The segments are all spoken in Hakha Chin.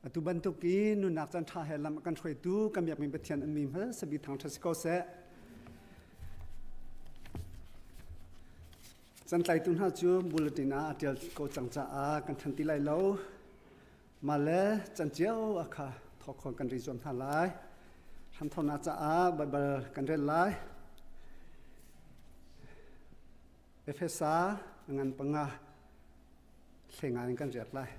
Atu bantuk i nunnak caan ṭha he lam a kan hruaitu kan biakmi Pathian an mi hmasa bik thangṭhat si ko seh. Cantlaitu hna cu bulletin ah a ṭial ko cang caah kan ṭhan ti lai lo. Mah le can cio a kha thawk kan ri zuam hna lai. Hramthawknak caah Baibal kan rel lai. Efesa ngan panga hlenga in kan riak lai.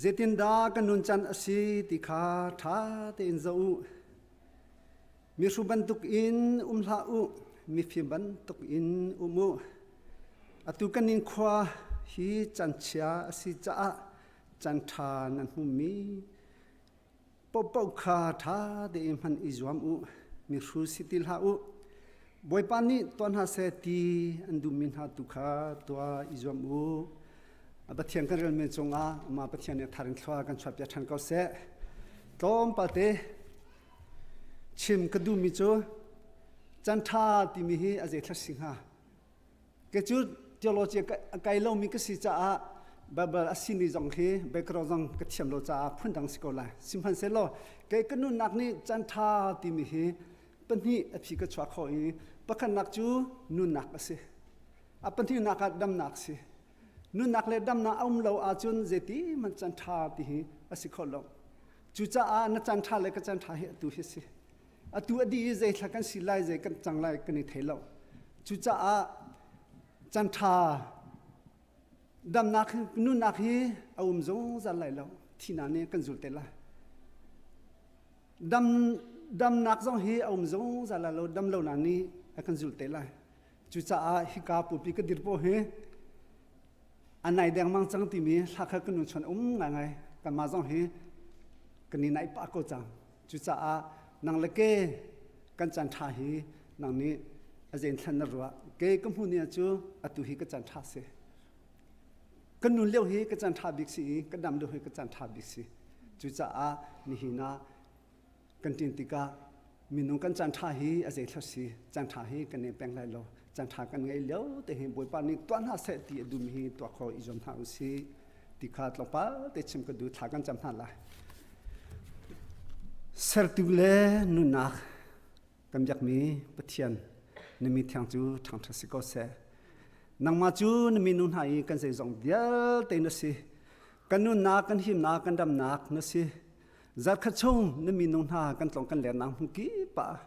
Zeitindah kan nuncan a si ti kha ṭha tein zoh u. Mihru bantuk in um hlah u, mifim bantuk in um u. Atu kan inn khua hi canchia a si caah can ṭha nan hmumi paohpaoh kha ṭha tein hman i zuam u. Mihru si ti hlah u. Bawipa nih tuah hna seh ti an duhmi hna tu kha tuah i zuam u. Pathian kan relmi cungah amah Pathian nih thar in thlua kan chuahpiak ṭhan ko seh. Tlawmpal te chim ka duhmi cu can ṭha timi hi a zei thla si hnga? Kei cu theology a kai lomi ka si caah Bible a simi zong hi background zong ka thiam lo caah phundang si ko lai. Sihmanhsehlaw kei ka nunnak nih caan ṭha timi hi pahnih a phi ka chuah khawh i pakhatnak cu nunnak a si. A pahnihnak ah damnak a si. Nunnak le damnak a um lo ahcun zeiti hmanh caan ṭha ti hi a si kho lo. Cucaah na caan ṭha le ka caan ṭha hi atu hi a si. Atu a dih i zei thla kan si lai, zei kan cang lai kan i thei lo. Cucaah caan ṭha damnak nunnak hi a um zungzal lai lo. Thihnak nih kan zul te lai. Dam damnak zong hi a um zungzal lai lo. Dam lonak nih a kan zul te lai. Cucaah hika pupi ka dir paoh hi a nai dengmang cang timi hla kha ka nun chuan um ngaingai. Kanmah zong hi kan i naih pah ko cang. Cucaah nang le ke kan caan ṭha hi nang nih a zen thlan na ruah. Ke ka hmuh ni cu atu hi ka caan ṭha si. Ka nun lio hi ka caan ṭha bik si i ka dam lio hi ka caan ṭha bik si. Cucaah nihin ah kan ṭin tikah minung kan caan ṭha hi a zei thla si. Caan ṭha hi kan nei peng lai lo. Caan ṭha kan ngei lio te hi Bawipa nih tuah hna seh ti a duhmi hi tuah kho i zuam hna usih. Ti kha tlawmpal te chim ka duh thla kan cam hna lai. Sertu le nunnak kan biakmi Pathian na mi thiang cu ṭhangṭhat si ko seh. Nangmah cu na minu hna i kan zeizong vialte na si. Kan nunnak, kan himnak, kan damnak na si. Zarkhat chung na minu hna kan tlong kan lennak hmun kip ah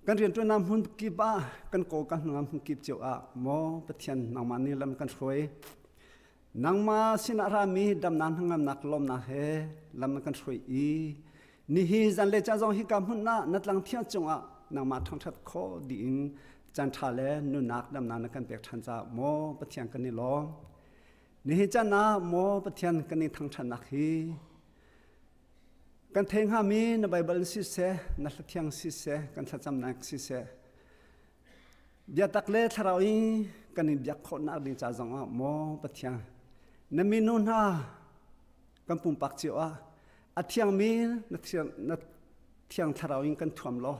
kan rianṭuannak hmun kip ah kan kaw kan hngam hmun kip cio ah maw Pathian nangmah nih lam kan hruai. Nangmah sinah rami damnak hnangamnak lawmnak he lam na kan hruai i nihi zanlei ca zong hika hmun ah na tlang thiang cungah nangmah ṭhangṭhat khawh dih in caan ṭha le nunnak damnak na kan pek ṭhan caah maw Pathian kan i lawm. Nihin caan ah maw Pathian kan i thangṭhatnak hi kan thei hngami na Baibal siseh, na hlathiang siseh, kan thlacamnak siseh, Biatak le thlarau i kan in biak khawhnak ding ca zongah maw Pathian na minu hna kan pumpak cio ah a thiangmi na thiang, na thiang thlarau in kan thuam law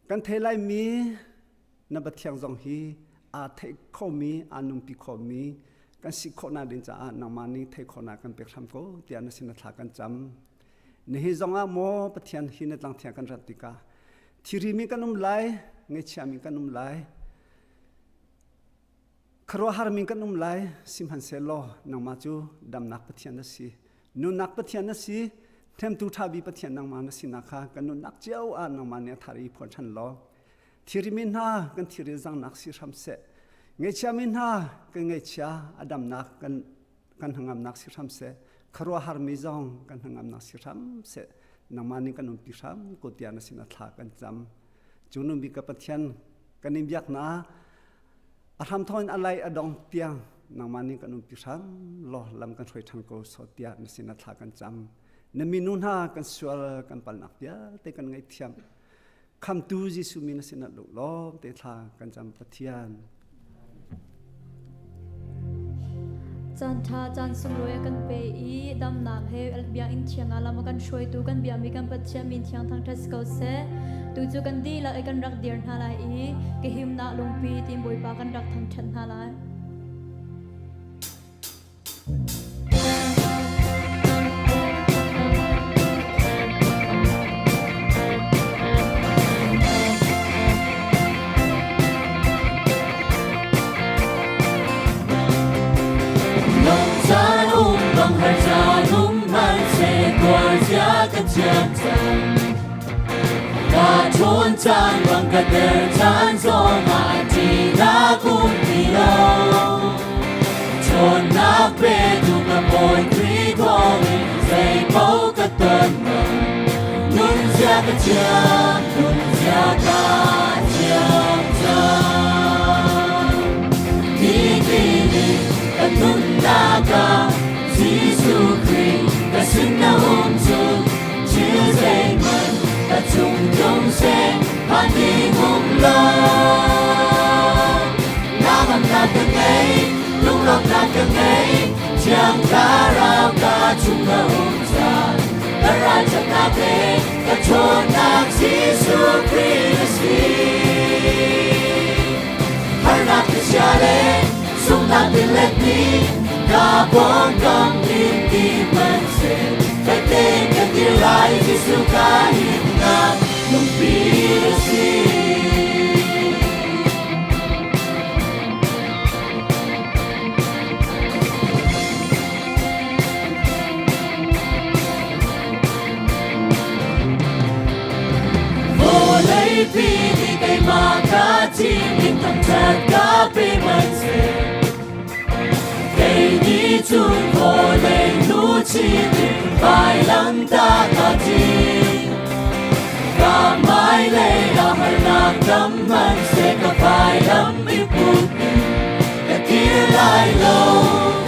kan thei laimi na Pathian zong hi aa theih khomi aa nungpi khomi kan si khawhnak ding caah nangmah nih theih khawhnak kan pek hram ko tiah na sin thla kan cam. Nihin zongah maw Pathian hi na tlang thiang kan rat tikah Thirimi kan um lai, ngaihchiami kan um lai, khuaruahharmi kan um lai, sihmanhsehlaw nangmah cu damnak Pathian na si. Nunnak Pathian na si, hnemtu ṭha bi Pathian nangmah na sinak kha kan nunnak cio ah nangmah nih a thar i phuan ṭhan law. Thirimi hna kan thiri zangnak si hram seh. Ngaihchiami hna kan ngaihchia a damnak kan kan hnangamnak si hram seh khuaruahharmi zong kan hnangamnak si hram seh nangmah nih kan umpi hram ko tiah na sin a thla kan cam cu nu bik ka Pathian kan in biak na a hram thawng in a lai a dong tiang nangmah nih kan umpi hram law lam kan hruai ṭhan ko so tiah na sin a thla kan cam na minu hna kan sual kan palnak vialte kan ngaihthiam Khamtu Jesuh min a sinah lunglawm te thla kan cam Pathian. Caan ṭha caan sunglawi a kan pe i damnak he biakinn thiang ah lam a kan hruaitu kan biakmi kan Pathian min thiang thangṭhat si ko seh. Tu cu kan dihlak i kan rak dir hna lai i ka himnak lungpi tiin Bawipa kan rak thangṭhat hna lai. Caan bang ka der caan zongah ṭihnak um ti lo. Ṭhawnnak petu ka Bawi Khrih thawngin zei paoh ka ton lo. Nunzia ka thiam, nunzia ka thiam cang. Nitin in ka nunnak ah Jesuh Khrih ka sin na um cun thil zeihmanh ka cung tlung seh phan ding um lo. Ngamnak ka ngei, lunglawmhnak ka ngei, Thiang Thlarau ka chung na um caan. Ka ralṭhatnak le ka ṭhawnnak Jesuh Khrih na si. Harnak thlichia le sunghnak tilet nih ka pawngkam in ti hmanhseh fek tein ka dir lai Jesuh ka himnak lungpi na si. Vawleipi nih keimah ka thim in thangṭhat ka pe hmanhseh kei nih cun vawlei luchin in vailamtah ka thim. Ka hmailei ah harnak tam hmanhseh ka vailam i put in ka kir lai lo,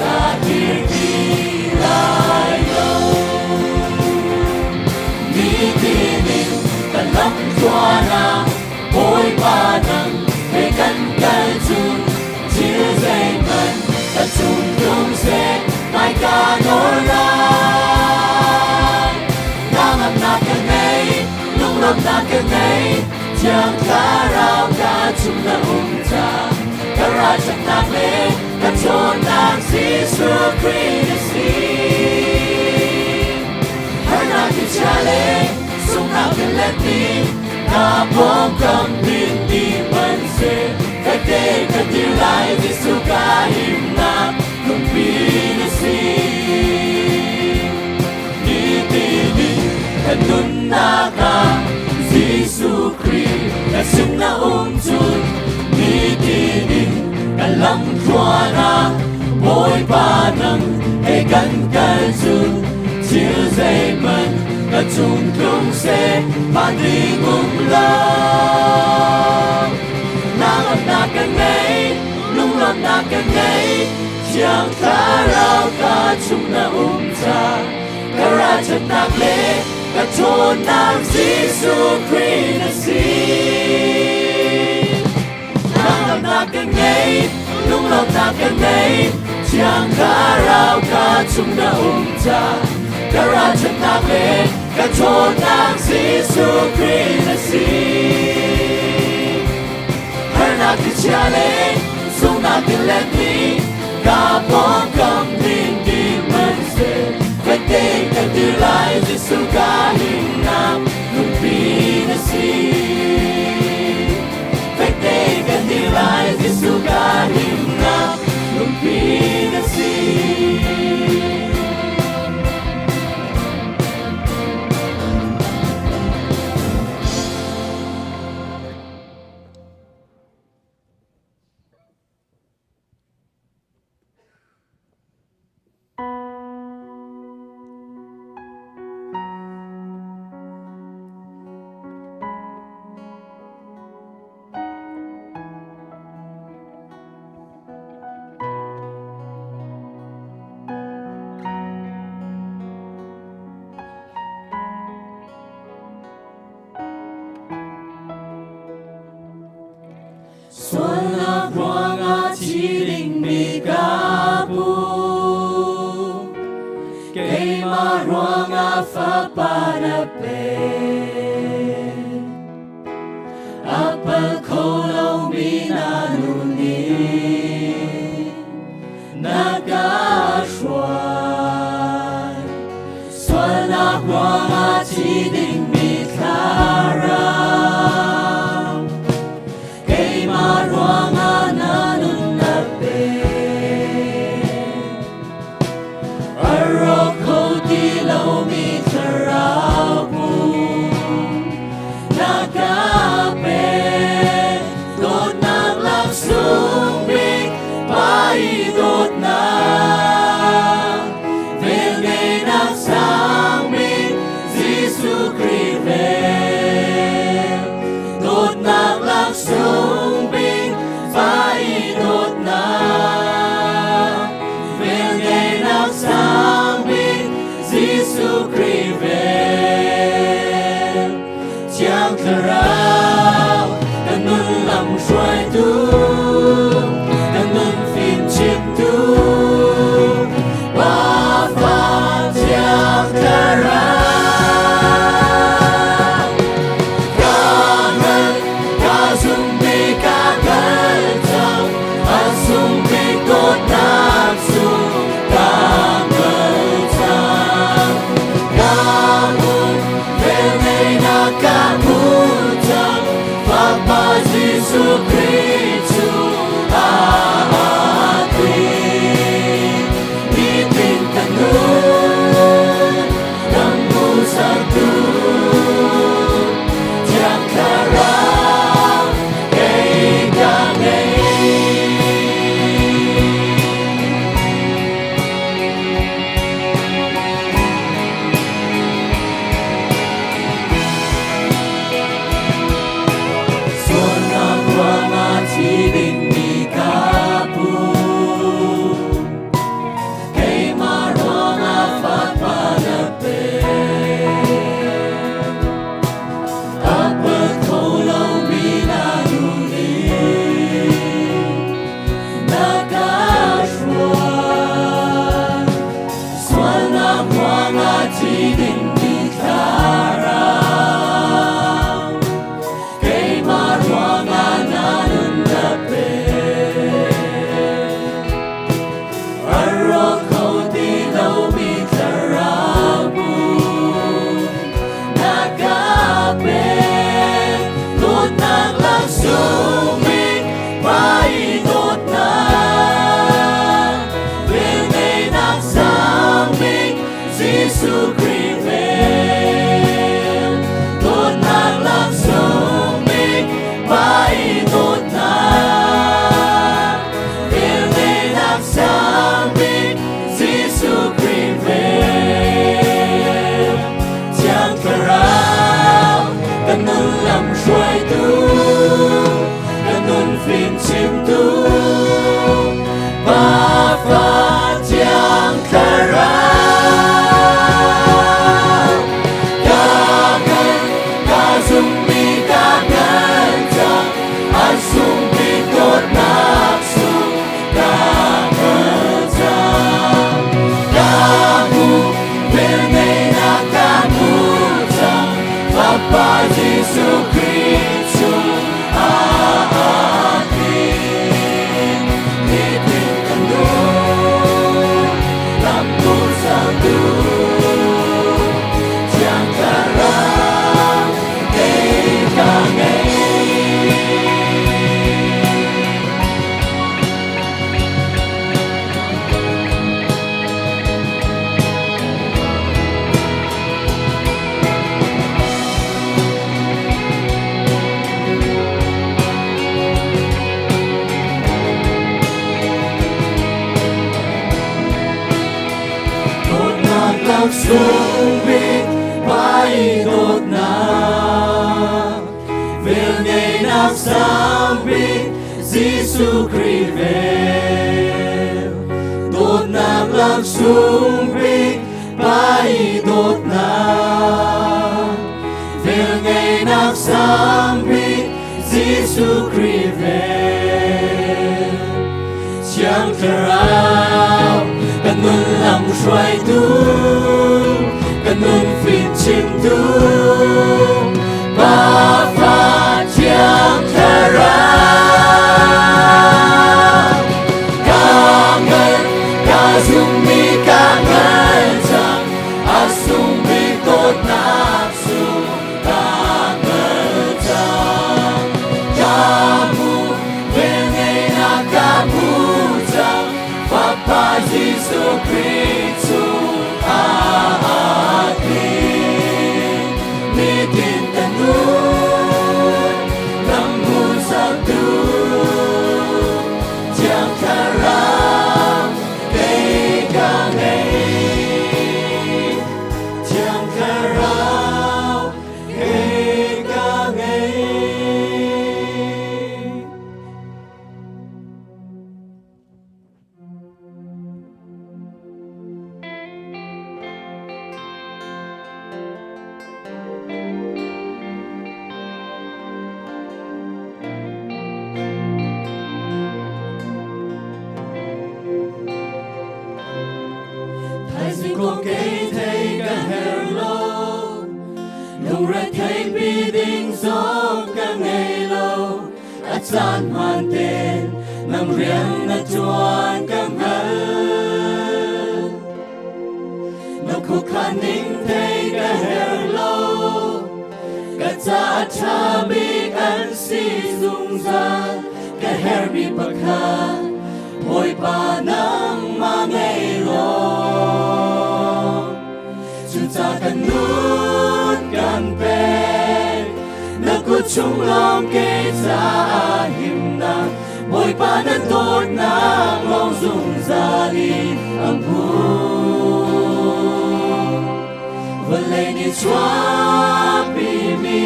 ka kir ti lai lo. Nitin in kan lamthluan ah Bawipa nang he kan kal cun thil zeihmanh ka cung tlung seh hmaika nawl lai. Hnangamnak ka ngei, lunglawmhnak ka ngei, Thiang Thlarau ka chung na um ca. Ka ralṭhatnak le ka ṭhawnnak Jesuh Khrih na si. Harnak thlichia le sunghnak tilet nih ka pawngkam hnin ti hmanhseh fek tein ka dir lai Jesuh ka himnak lungpi na si. Nitin in ka nunnak ah Jesuh Khrih ka sin na um cun nitin in ka lamthluan ah Bawipa nang he kan kal cun thil zeihmanh ka cung tlung seh phan ding um lo. Hnangamnak ka ngei, lunglawmhnak ka ngei, Thiang Thlarau ka chung na um ca. Ka ralṭhatnak le ka ṭhawnnak Jesuh Khrih na si. Hnangamnak ka ngei, lunglawmhnak ka ngei, Thiang Thlarau ka chung na um ca. Ka ralṭhatnak le ka ṭhawnnak Jesuh Khrih na si. Harnak thlichia le sunghnak tilet nih ka pawngkam hnin ding hmanhseh fek tein ka dir lai Jesuh ka himnak lungpi na si. Fek tein ka dir lai Jesuh ka himnak lungpi na si. Sualnak ruangah thi dingmi ka pu. Keimah ruangah fapa na pe. A pal kho lomi na nu nih na ka hruai. Sualnak ruangah thi dingmi thlarau. Keimah ruangah na nun na pe. A rawk kho ti lomi thlarau. Jesuh Khrih cu aa tling. Nitin kan nun, lam hmuhsaktu, Thiang Thlarau kei ka ngei. Sualnak ruangah thi dingmi ka pu. Keimah ruangah fapa na pe. A pat kho lomi na nu nih na ka hruai. Sualnak ruangah thi dingmi thlarau. Keimah ruangah na nun na pe. A rawk kho ti lomi thlarau bu na ka pe. Dawtnak laksawng bik vai dawtnak. Velngeihnak sang bik Jesuh Khrih vel. Dawtnak laksawng bik vai dawtnak. Velngeihnak sang bik Jesuh Khrih vel. Thiang Thlarau kan nun lam hruaitu, kan nun fimchimtu, Pa Fa Thiang Thlarau. Ka ngan, ka zummi ka ngan cang, a sungmi dawtnak sung ka hngal cang. Ka hmu, velngeihnak ka hmu cang, Fapa Jesuh Khrih chung ah tling. Nitin kan nun, lam hmuhsaktu, Thiang Thlarau kei ka ngei. Dawtnak laksawng bik vai dawtnak velngeihnak sang bik Jesuh Khrih vel. Dawtnak laksawng bik vai dawtnak velngeihnak sang bik Jesuh Khrih vel. Thiang Thlarau kan nun lam hruaitu, kan nun fimchimtu, Pa Fa Thiang Thlarau. Ka ngan, ka zummi ka ngan cang, a sungmi dawtnak sung ka hngal cang. Ka hmu, velngeihnak ka hmu cang, Fapa Jesuh Khrih chung ah tling. Nitin kan nun, lam hmuhsaktu, Thiang Thlarau kei ka ngei. Thiang Thlarau kei ka ngei. Thaizing kong kei thei ka her lo, lungre thei pi ding zong ka ngei lo, a caan hmaan ten nang rian na ṭuan ka hngal. Na khuakhan ning thei ka her lo, ka ca a ṭha bik an si zungzal. Hermi pakhat Bawipa nangmah ngei law Cuca kan nun kan pek Na kut chung lawng ke caah himnak Bawipa na dawtnak lawng zungzal in a hmun Vawlei nih chuahpimi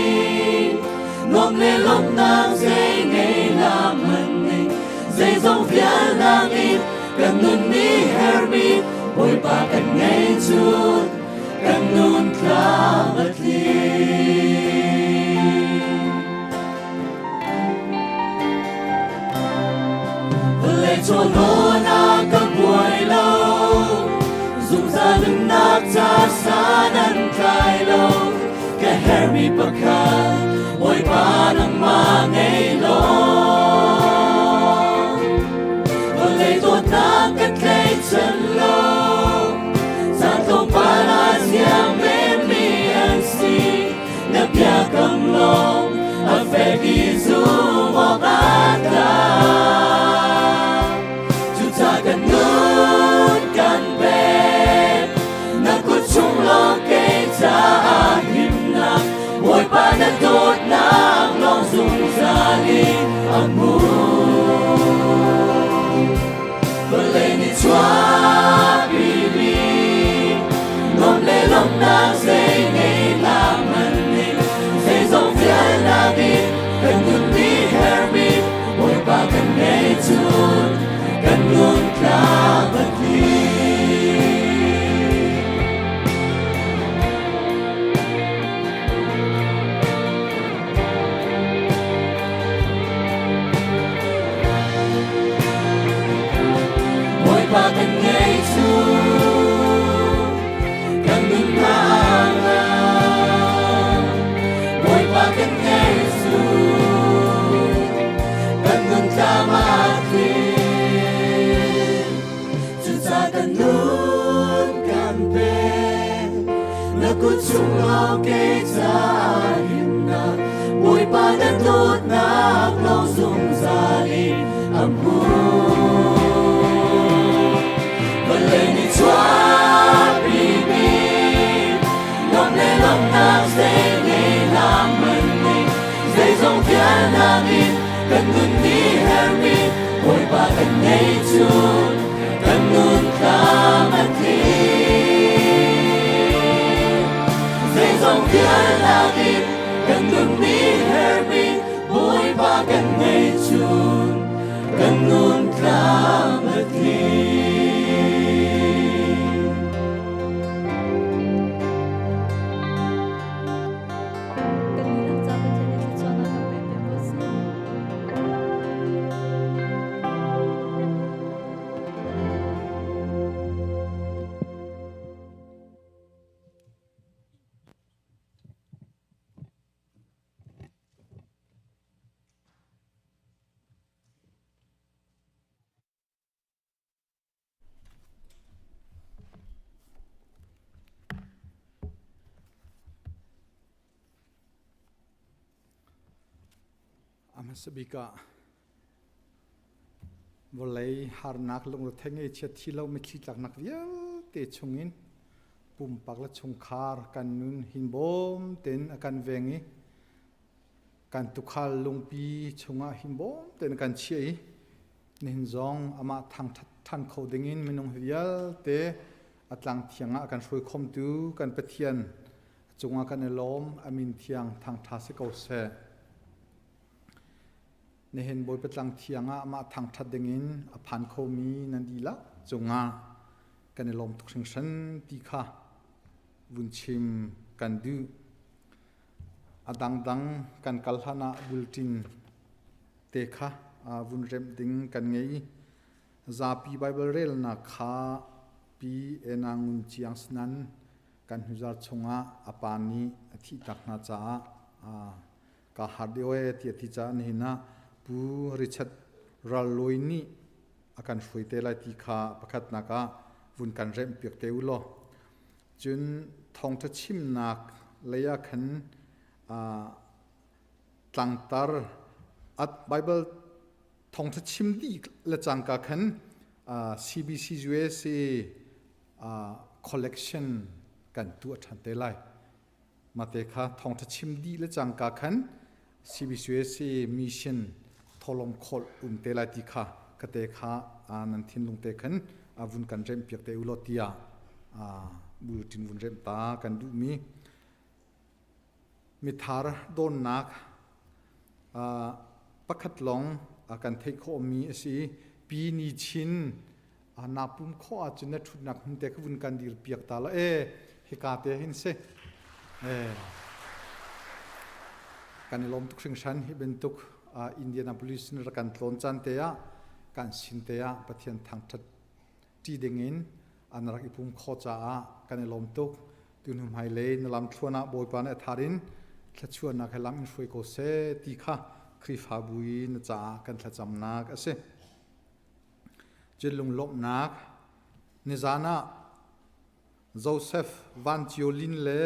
nuam le lawmhnak zei ngei hlah hmanh ning zeizong vialnak in kan nun nih hermi Bawipa kan ngei cun kan nun tlam a tling. Vawlei chawlawnak ka buai lo, zungzal nunnak ca san an tlai lo. Ka hermi pakhat, Bawipa nangmah ngei law. Vawlei dawtnak ka tleichan lo, caan tlawmpal ah ziang memmi an si. Na biakam lawng a fek i zum awk aa tlak. Cucaah kan nun kan pek, na kut chung lawng kei caah himnak, Bawipa na dawtnak lawng zungzal in a hmun. Vawlei nih chuahpimi nuam le lawmhnak zei ngei hlah hmanh ning zeizong vialnak in kan nun nih hermi Bawipa kan ngei cun kan nun tlam a tling. Bawipa kan ngei cu kan nunnak ah Bawipa kan ngei cu kan nun tlam a tling cucaah kan nun kan pek na kut chung lawng kei caah himnak Bawipa na dawtnak lawng zungzal in a hmun. Vawlei nih chuahpimi nuam le lawmhnak zei ngei hlah hmanh ning zeizong vialnak in kan nun nih hermi Bawipa kan ngei cun kan nun tlam a tling. Zeizong vialnak in kan nun nih hermi Bawipa kan ngei cun kan nun tlam a tling. Kan dihlak ca Pathian nih thluachuahnak kan pek piak ko seh. A hmasa bik ah vawlei harnak lungrethei ngeichiat thi lo mitthli tlaknak vialte chungin pumpak le chungkhar kan nun hinbawm tein a kan veng i kan tukhal lungpi chungah himbawm tein a kan chiah i nihin zong amah thangṭhat ṭhan kho dingin minung vialte a tlang thiang ah a kan hruai khomtu kan Pathian a cungah kan i lawm a min thiang thangṭha si ko seh. Nihin Bawipa tlang thiang ah amah thangṭhat dingin a phan khomi nan dihlak cungah kan i lawm tuk hringhran ti kha vun chim kan duh. A dangdang kan kal hlan ah bulṭin te kha vun remh ding kan ngei. Zapi Baibal relnak kha Pi Ena Ngun Ciang Sinan kan hnuzar chungah a pa nih a thihtak hna caah ka har deuh ee ti a ti caah nihin ah Pu Richard Ral Lawi nih a kan hruai te lai ti kha pakhatnak ah vun kan remh piak te u law. Cun thawngṭha chimnak lei ah khan tlangtar Bible. Thawngṭha chim dih le cangka khan CBC USA collection kan tuah ṭhan te lai. Mate kha thawngṭha chim dih le cangka khan CBC USA mission tholong kholh um te lai ti kha kate kha nan thinlung te khan vun kan remh piak te u law tiah bulletin vun remh ta kan duhmi Mithar dawnnak pakhat lawng kan theih khawhmi a si. Pi Ni Chin naa pum khawh ahcun na ṭhutnak hmun te kha vun kan dir piak ta la e hika te hin si. Kan i lawm tuk hringhran hi bantuk Indianapolis in rak kan tlawn caan te ah kan sin te ah Pathian thangṭhat ṭi dingin an rak i pum khawh caah kan i lawm tuk. Tunu hmailei na lamthluan ah Bawipa nih a thar in thluachuahnak he lam in hruai ko seh ti kha Khrihfabu i na caah kan thlacamnak a si. Cun lunglawmhnak nizan ah Joseph Van Cio Lin le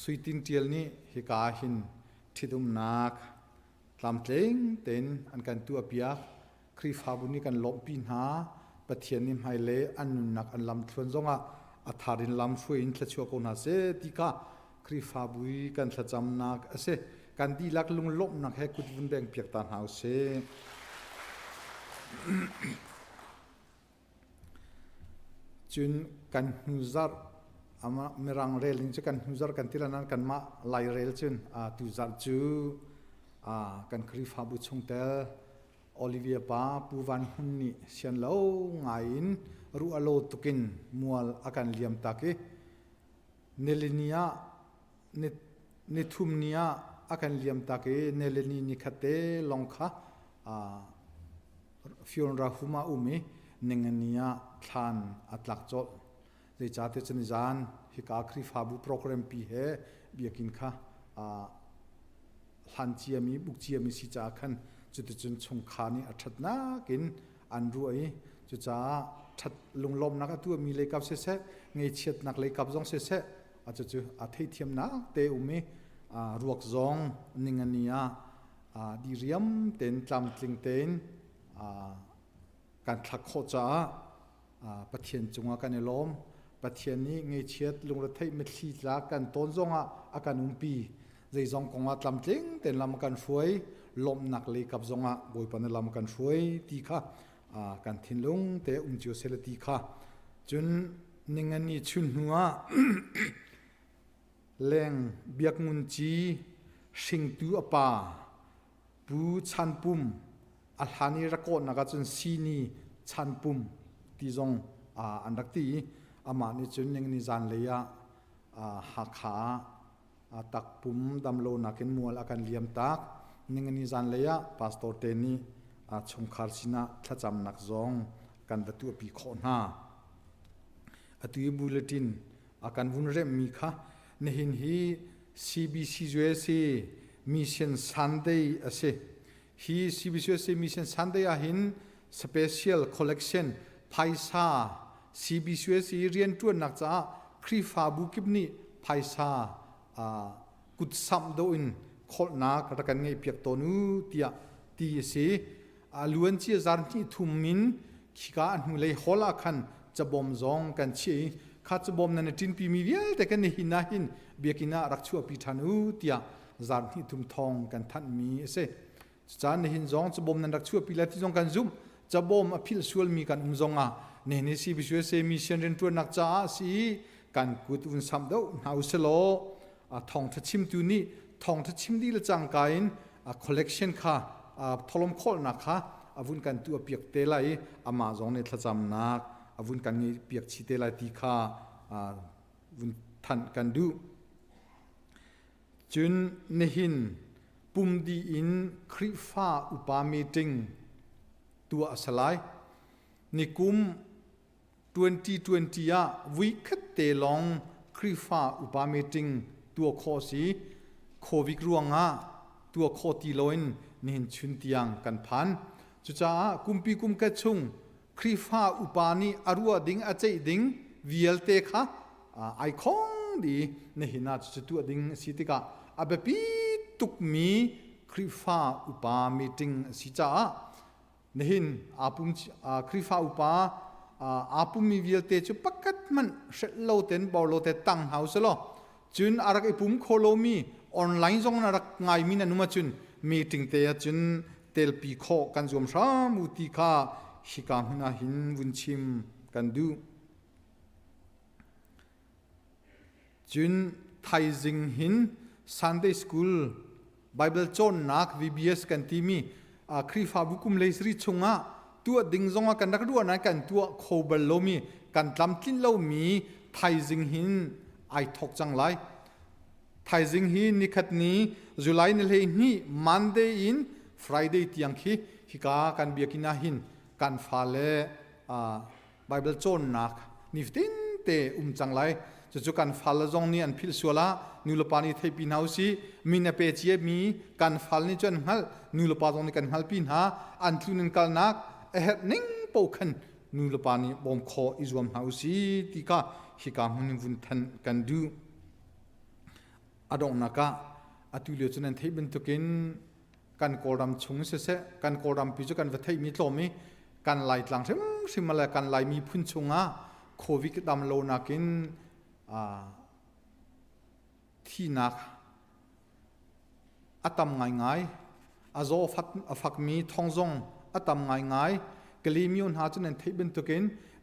Sui Tin Ṭial nih hika ah hin ṭhitumnak tlamtling tein an kan tuahpiak. Khrihfabu nih kan lawmhpi hna. Pathian nih hmailei an nunnak an lamthluan zongah a thar in lam hruai in thluachuah ko hna seh ti kha Khrihfabu i kan thlacamnak a si. Kan dihlak lunglawmhnak he kut vun beng piak ta hna usih. Cun kan hnuzarh amah Mirang rel in cu kan hnuzarh kan ti la nain kanmah Lairel cun tuzarh cu kan Khrihfabu chungtel Olivia pa Pu Van Hun nih sian lo ngai in ruah lo tukin mual a kan liam tak i nilini ah nithum ni ah a kan liam tak i nilini ni khat te lawng kha Fion-Rahum ah um i ningani ah thlan a tlak colh. Zeicahtiah cun zan hika Khrihfabu program pi he biakinn kha hlan ciami, buk ciami si caah khan cuticun chungkhar nih a ṭhatnak in an ruah i cucaah ṭhat lunglawmhnak a tuahmi leikap siseh, ngeichiatnak leikap zong siseh, a cucu a theihthiamnak te um i ruak zong ningani ah diriam tein tlamtling tein kan thlak khawh caah Pathian cungah kan i lawm. Pathian nih ngeichiat lungretheih mitthli tlak kan tawn zongah a kan umpi. Zeizong kongah tlamtling tein lam a kan hruai. Lawmhnak lei kap zongah Bawipa nih lam a kan hruai ti kha kan thinlung te um cio seh ti kha. Cun ningani chun hnu ah leng biakngun ci hringtu a pa Pu Chan Pum a hlan i rak kawhnak ahcun Sini Chan Pum ti zong an rak ti i amah nih cun ningni zanlei ah Hakha ah takpum damlonak in mual a kan liam tak. Ningni zanlei ah pastor te nih chungkhar sinah thlacamnak zong kan va tuahpi khawh hna. Atu i bulletin a kan vun remhmi kha nihin hi CBCUSA Mission Sunday a si. Hi CBCUSA Mission Sunday ah hin special collection phaisa CBCUSA rianṭuannak caah Khrihfabu kip nih phaisa kutsamh do in kholhnak rak kan ngeihpiak tawn u tiah ti a si. A luancia zar hnih thum in khika a hnulei hall ah khan cabawm zong kan chiah i kha cabawm nan i ṭinpimi vialte kan i hin ah hin biakinn ah rak chuahpi ṭhan u tiah zar hnih thum thawng kan thanhmi a si. Cucaah nihin zong cabawm nan rak chuahpi lai ti zong kan zumh. Cabawm a philh sualmi kan um zong ah nihin hi CBCUSA mission rianṭuannak caah a si i kan kut vun samh deuh hna u silaw thawngṭha chimtu nih thawngṭha chim dih le cangka in collection kha tholom khawlnak kha a vun kan tuah piak te lai i amah zong nih thlacamnak a vun kan ngeih piak chih te lai ti kha vun thanh kan duh. Cun nihin pumdi in Khrihfa upa meeting tuah a si lai. Nikum 2020 ah vuikhat te lawng Khrihfa upa meeting tuah khawh si. Covid ruangah tuah khawh ti loin nihin chun tiang kan phan. Cucaah kumpi kumkhat chung Khrihfa upa nih a ruah ding a ceih ding vialte kha ai khong dih nihin ah cucu tuah ding a si tikah a biapi tukmi Khrihfa upa meeting a si caah. Nihin aa pum Khrihfa upa aa pummi vialte cu pakhat hmanh hrelh lo ten bor lo te tang hna usih cun a rak i pum kho lomi online zong na rak ngaimi nan um ahcun meeting te ahcun telpi khawh kan zuam hram u ti kha hika hmun ah hin vun chim kan duh. Cun thaizing hin Sunday School Bible cawnnak VBS kan timi Khrihfabu kum lei sari chungah tuah ding zongah kan rak ruah nain kan tuah kho bal lomi kan tlamtlinh lomi thaizing hin ai thawk cang lai. Thaizing hi nikhat ni July ni 12 Monday in Friday tiang khi hika kan biakinn ah hin kan fale Bible cawnnak nifatin te um cang lai. Cucu kan fale zong nih an philh sual ah nulepa nih theipi hna usih. Min a pe cia mi kan fal nih cu an hngalh, nulepa zong nih kan hngalpi hna. An tlun in kalnak a herh ning paoh khan nulepa nih bawm khawh i zuam hna usih ti kha hika hmun in vun thanh kan duh. A donghnak ah atu lio cu nan theih bantukin kan Kawlram chung siseh kan Kawlram pi cu kan va theihmi tlawm i kan Laitlang hrimhrim le kan Lai miphun chungah COVID dam lo nakin thinak a tam ngaingai a zaw a fakmi thong zong a tam ngaingai Kalemyo hna cu nan theih bantukin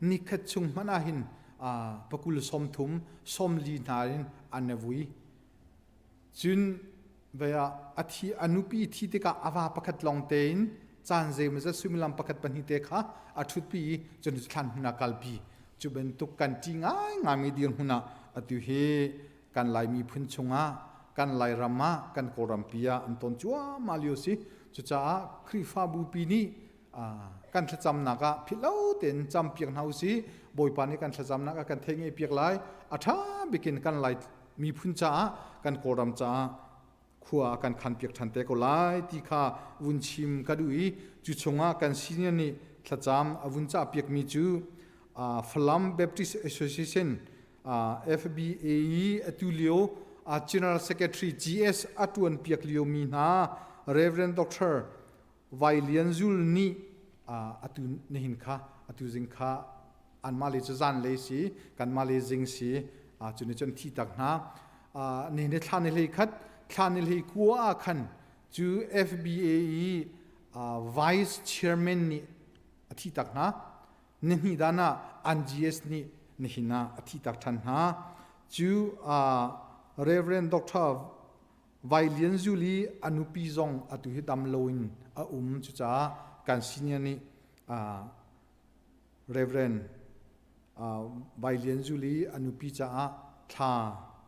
nikhat chung hmanh ah hin pakul 30 40 hna in an vui Cun vei ah a thi a nupi thi tikah a va pakhat lawng tein caan zeimawzat suimilam pakhat pahnih te kha a ṭhutpi i cun thlan hmun ah kalpi. Cu bantuk kan ṭih ngaingaimi dirhmun ah atu hi kan Lai miphun chungah kan Lairam ah kan Kawlrampi ah an tawn cuahmah lio si. Cucaah Khrihfabu pi nih kan thlacamnak ah philh lo tein campiak hna usih. Bawipa nih kan thlacamnak a kan theih ngeih piak lai. A ṭha bikin kan Lai miphun caah kan Kawlram caah khua a kan khan piak ṭhan te ko lai ti kha vun chim ka duh i cu chungah kan senior nih thlacam a vun cah piakmi cu Falam Baptist Association FBAE atu lio General Secretary GS a ṭuan piak lio mi hna Reverend Dr. Vai Lian Zul nih atu nihin kha atu zing kha anmah le cu zan lei si kanmah le zing si cu nih cun thi tak hna ni ni thla ni hlei khat thla ni hlei kua ah khan cu FBA i vice chairman nih a thi tak hna ni hnih dan ah NGS nih nihin ah a thi tak than hna cu Reverend Dr. Vai Lian Zul i a nupi zong atu hi dam loin a um cucaah kan senior nih Reverend Vai Lian Zul i a nupi caah thla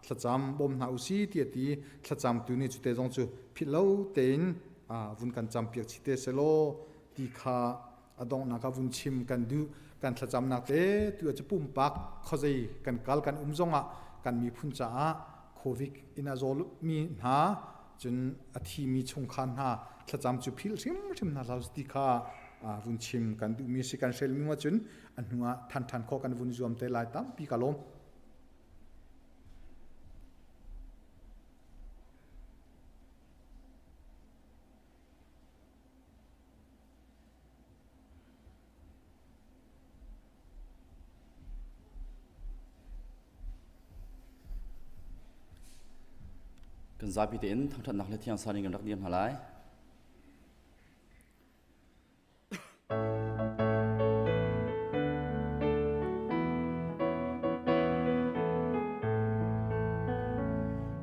thlacam bawm hna usih ti a ti thlacam tu nih cute zong cu philh lo tein vun kan cam piak chih te selaw ti kha a donghnak ah vun chim kan duh kan thlacamnak te tu cu pumpak khuazei kan kal kan um zongah kan miphun caah covid in a zaw mi hna cun a thimi chungkhar hna thlacam cu philh hrimhrim hna hlah ti kha vun chim kan duhmi si kan hrelmi ma cun a hnu ah than than kho kan vun zuam te lai tampi ka lawm. Kan zapi tein thangṭhatnak le thiang in kan rak dir hna lai.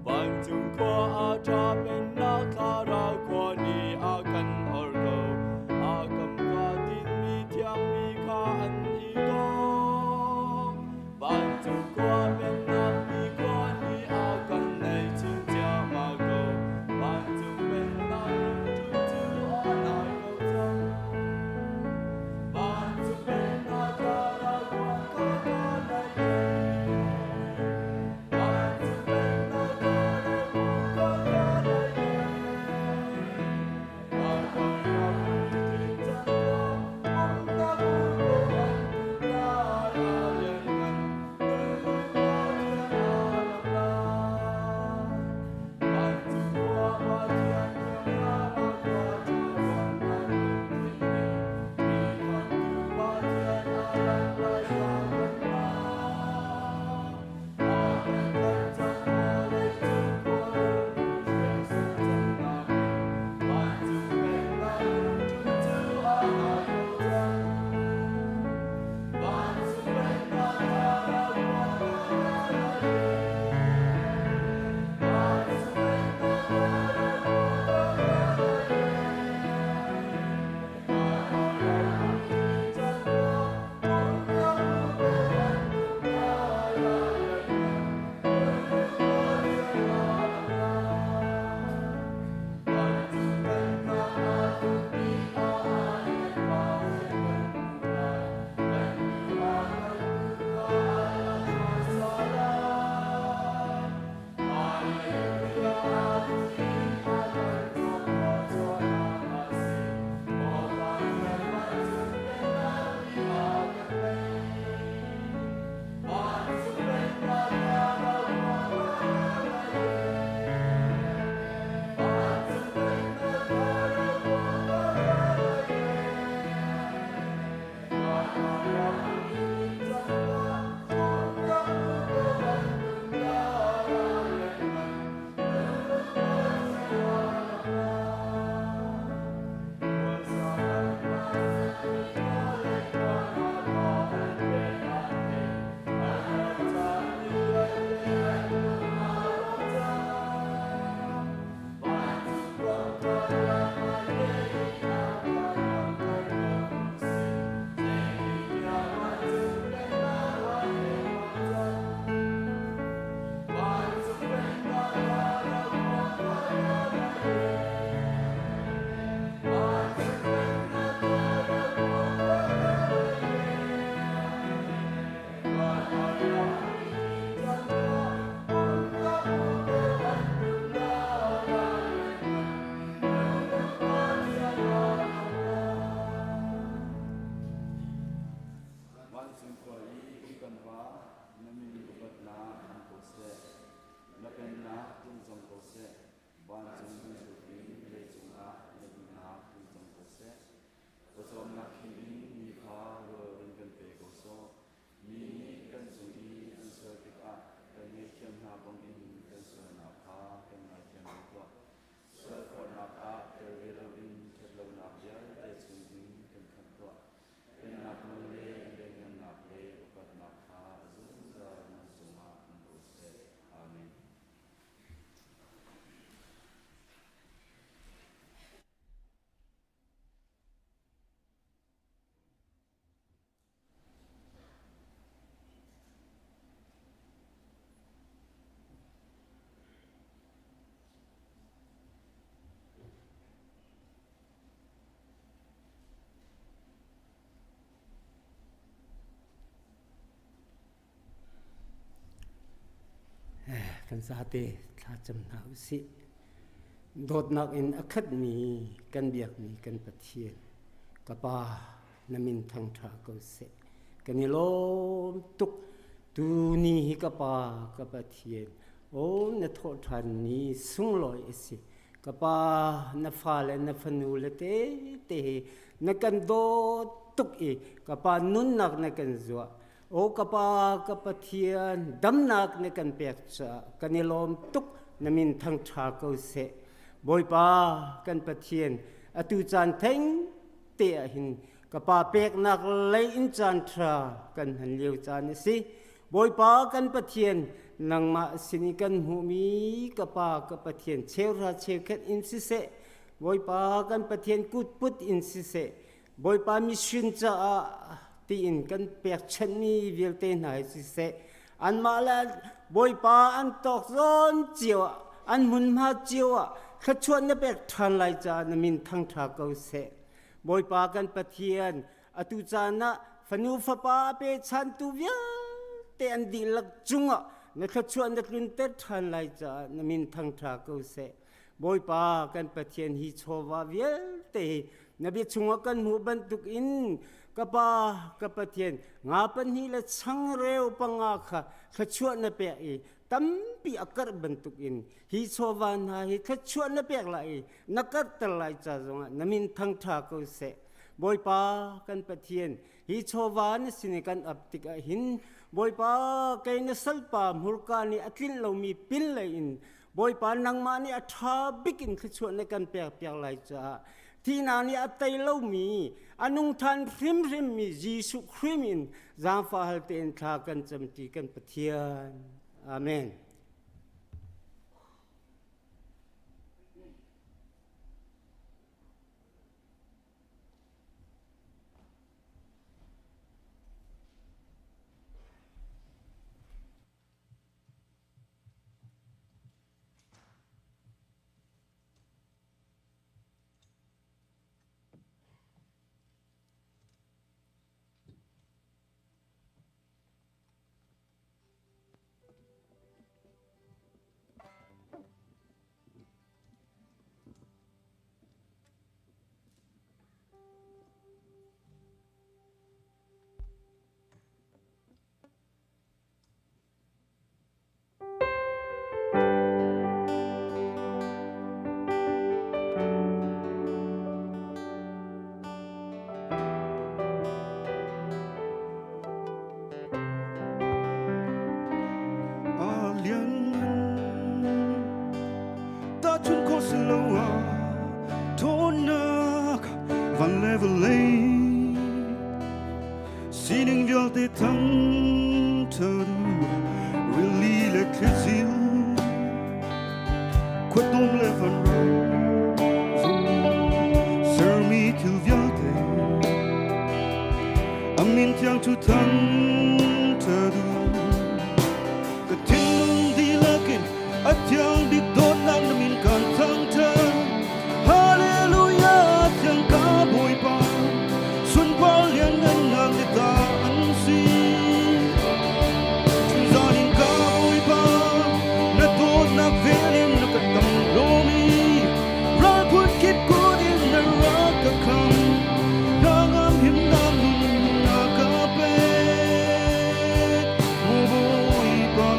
Vancung khua a ṭha pennak thlarau khua nih a kan or ko. A kam ka tinmi thiangmi kha an i kong. Vancung khua pennak ni khua nih a kan nei chin ciahmah ko. Vancung pennak. Kan zate thlacam hna usih. Dawtnak in a khatmi kan biakmi kan Pathian, ka Pa, na min thangṭha ko seh. Kan i lawm tuk. Tu ni hi ka Pa, ka Pathian, aw na thawhṭhan ni sunglawi a si. Ka Pa, na fale na fanu le tete hi na kan dawt tuk i ka Pa nunnak na kan zuah. Aw ka Pa, ka Pathian, damnak na kan pek caah kan i lawm tuk. Na min thangṭha ko seh. Bawipa, kan Pathian, atu caan theng te ah hin ka Pa peknak lei in caan ṭha kan hman lio caan a si. Bawipa kan Pathian, nangmah sin i kan hmuhmi ka Pa, ka Pathian, cheuhra cheukhat in siseh, Bawipa kan Pathian kutput in siseh, Bawipa mission caah tiin kan pekchanhmi vialte hna hi siseh, anmah le Bawipa an tawk zawn cio ah, an hmunhma cio ah thluachuah na pek ṭhan lai caah na min thangṭha ko seh. Bawipa kan Pathian, atu caan ah fanu fapa a pechantu vialte an dihlak cungah na thluachuah na tlunter ṭhan lai caah na min thangṭha ko seh. Bawipa kan Pathian hi chawva vialte hi na bia chungah kan hmuh bantuk in ka pa ka Pathian nga pahnih le changreu panga kha thluachuah na pek i tampi a karh bantuk in hi chawva hna hi thluachuah na pek lai i na karhter lai ca zongah na min thangṭha ko seh. Bawipa kan Pathian hi chawva na sin i kan ap tikah hin Bawipa kei na salpa hmurka nih a tlinh lomi pin lei in Bawipa nangmah nih a ṭha bik in thluachuah na kan pekpiak lai caah thihnak nih a tei lomi a nung ṭhan hrimhrimmi Jesuh Khrih in zaangfah hal tein thla kan camṭi kan Pathian. Amen. Tahchun khawh si lo ah ṭhawnnak van le vawlei Sining vialte thangṭhat u, rili le thlizil, khuadawm le vanram zong, sermi thil vialte, a min thiang cu thangṭhat u. Ka thinlung dihlak in a thiang bik dawtnak na min kan thangṭhat. Hallelujah, thiang ka Bawipa, sunpar lianngannak ni ta an si. Zan in ka Bawipa, na dawtnak vel in na ka tam lomi, ral phun kip kut in na rak ka kham, na ngam himnak nun na ka pek, maw Bawipa.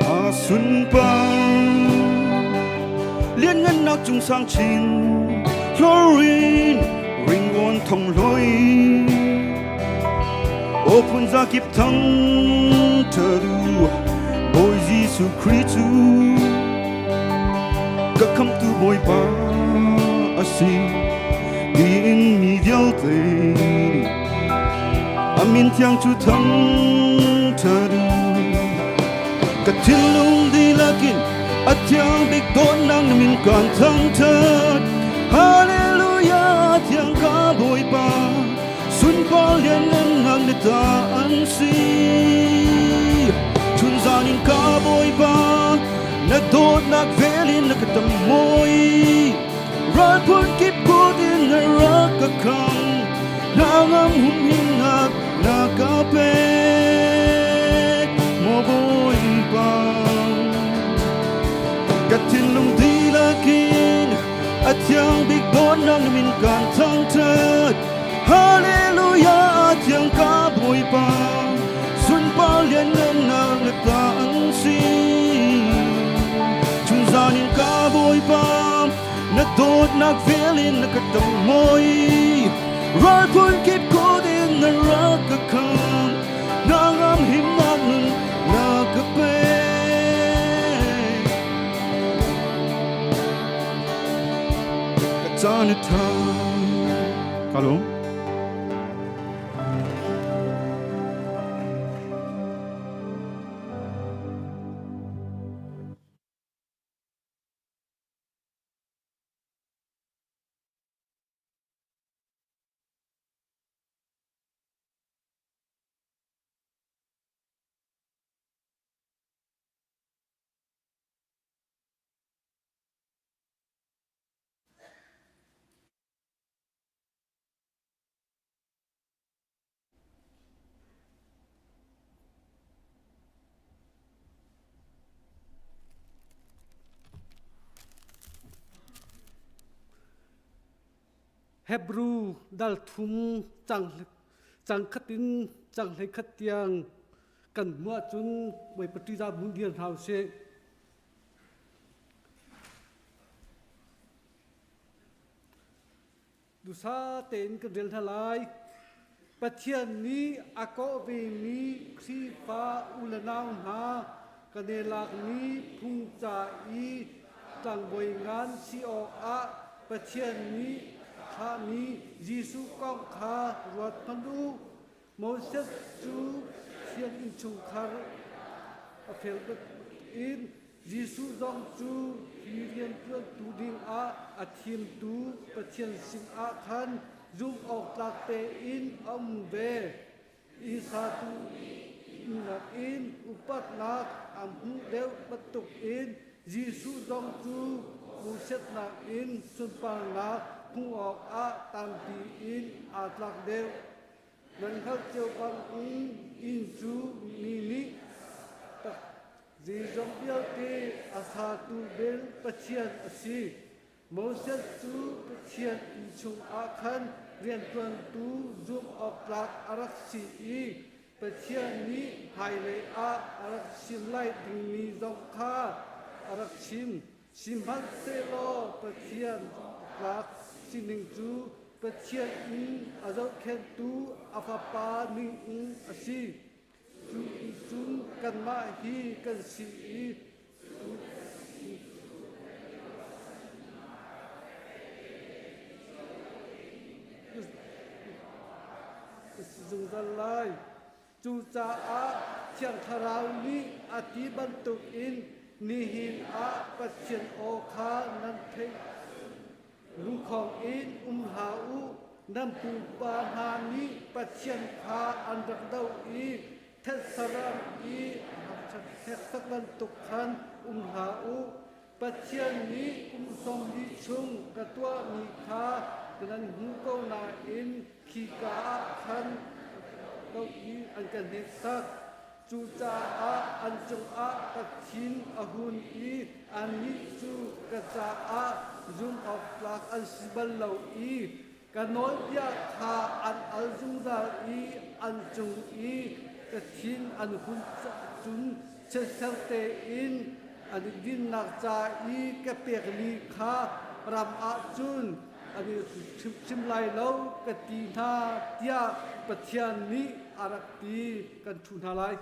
A sunpar lianngannak cung sang chin hlorin ringawn thong hloi Aw phun zakip thang ṭha Bawi Jesuh Khrih cu ka khamhtu Bawipa a si tiin mi vialte nih a min thiang cu thang ṭha Ka thinlung dihlak in a thiang bik dawtnak na min kan thangṭhat. Hallelujah, thiang ka Bawipa. Sunpar lianngannak na ta an si. Chunzan. Chunzan in ka Bawipa, na dawtnak vel in na ka tam mawi. Ral phun kip kut in na rak ka khang, na ngam humhimnak na ka pek. Maw Bawipa, ka thinlung dihlak in a thiang bik dawtnak na min kan thangṭhat. Hallelujah, a thiang ka Bawipa, sunpar lianngannak na ta an si. Chunzan in ka Bawipa, na dawtnak vel in na ka tong mawi. Ral phun kip kut in na rak ka kham, na ngam himnak nun na ka pek. Ka caan a ṭha. Ka lung. Hebru dal thum cang khat in cang hlei khat tiang kan hmuh ahcun Bawipa ṭihzah bu dir hna usih. Dusa tein kan rel hna lai. Pathian nih a kawh vemi Khrihfa u le nau hna kan i lakmi phung ca i tlangbawi ngan si awkah Pathian nih thlahmi Jesuh kong kha ruat hmanh u. Moses cu Pathian innchungkhar a fel in Jesuh zong cu hi rianṭuantu dingah a thimtu Pathian sinah khan zumhawktlak tein a um ve. Isa tu nakin upatnak a hmuh deuh bantukin Jesuh zong cu Moses nakin sunparnak hmuh awkah tampi in aa tlak deuh. Nan hngalh cio bangin inn cu mi nih zeizong vialte a satu bel Pathian a si. Moses cu Pathian inn chungah khan rianṭuantu zumhawktlak a rak si i Pathian nih hmailei ah a rak chim lai dingmi zong kha a rak chim. Sihmanhsehlaw Pathian tlak sining cu Pathian in a zohkhenhtu a Fapa ningin a si. Cu cun kanmah hi kan si i zungzal lai. Cucaah Thiang Thlarau nih a ti bantukin nihin ah Pathian aw kha nan theih. Lungkhong in um hlah u, nan pupa hna nih Pathian kha an rak doh i thetsaram i hneksak bantuk khan um hlah u. Pathian nih kum 40 chung ka tuahmi kha nan hmu ko nain khika ah khan doh i an ka hneksak. Cucaah an cungah ka thin a hun i annih cu ka caah zumhawktlak an si bal lo i ka nawlbia kha an al zungzal i an cung i ka thin an hun cun chiatser tein an i dinnak ca i ka pekmi kha ram ah cun an i hrimhrim lai lo ka ti hna tiah Pathian nih a rak ti kan ṭhu hna lai.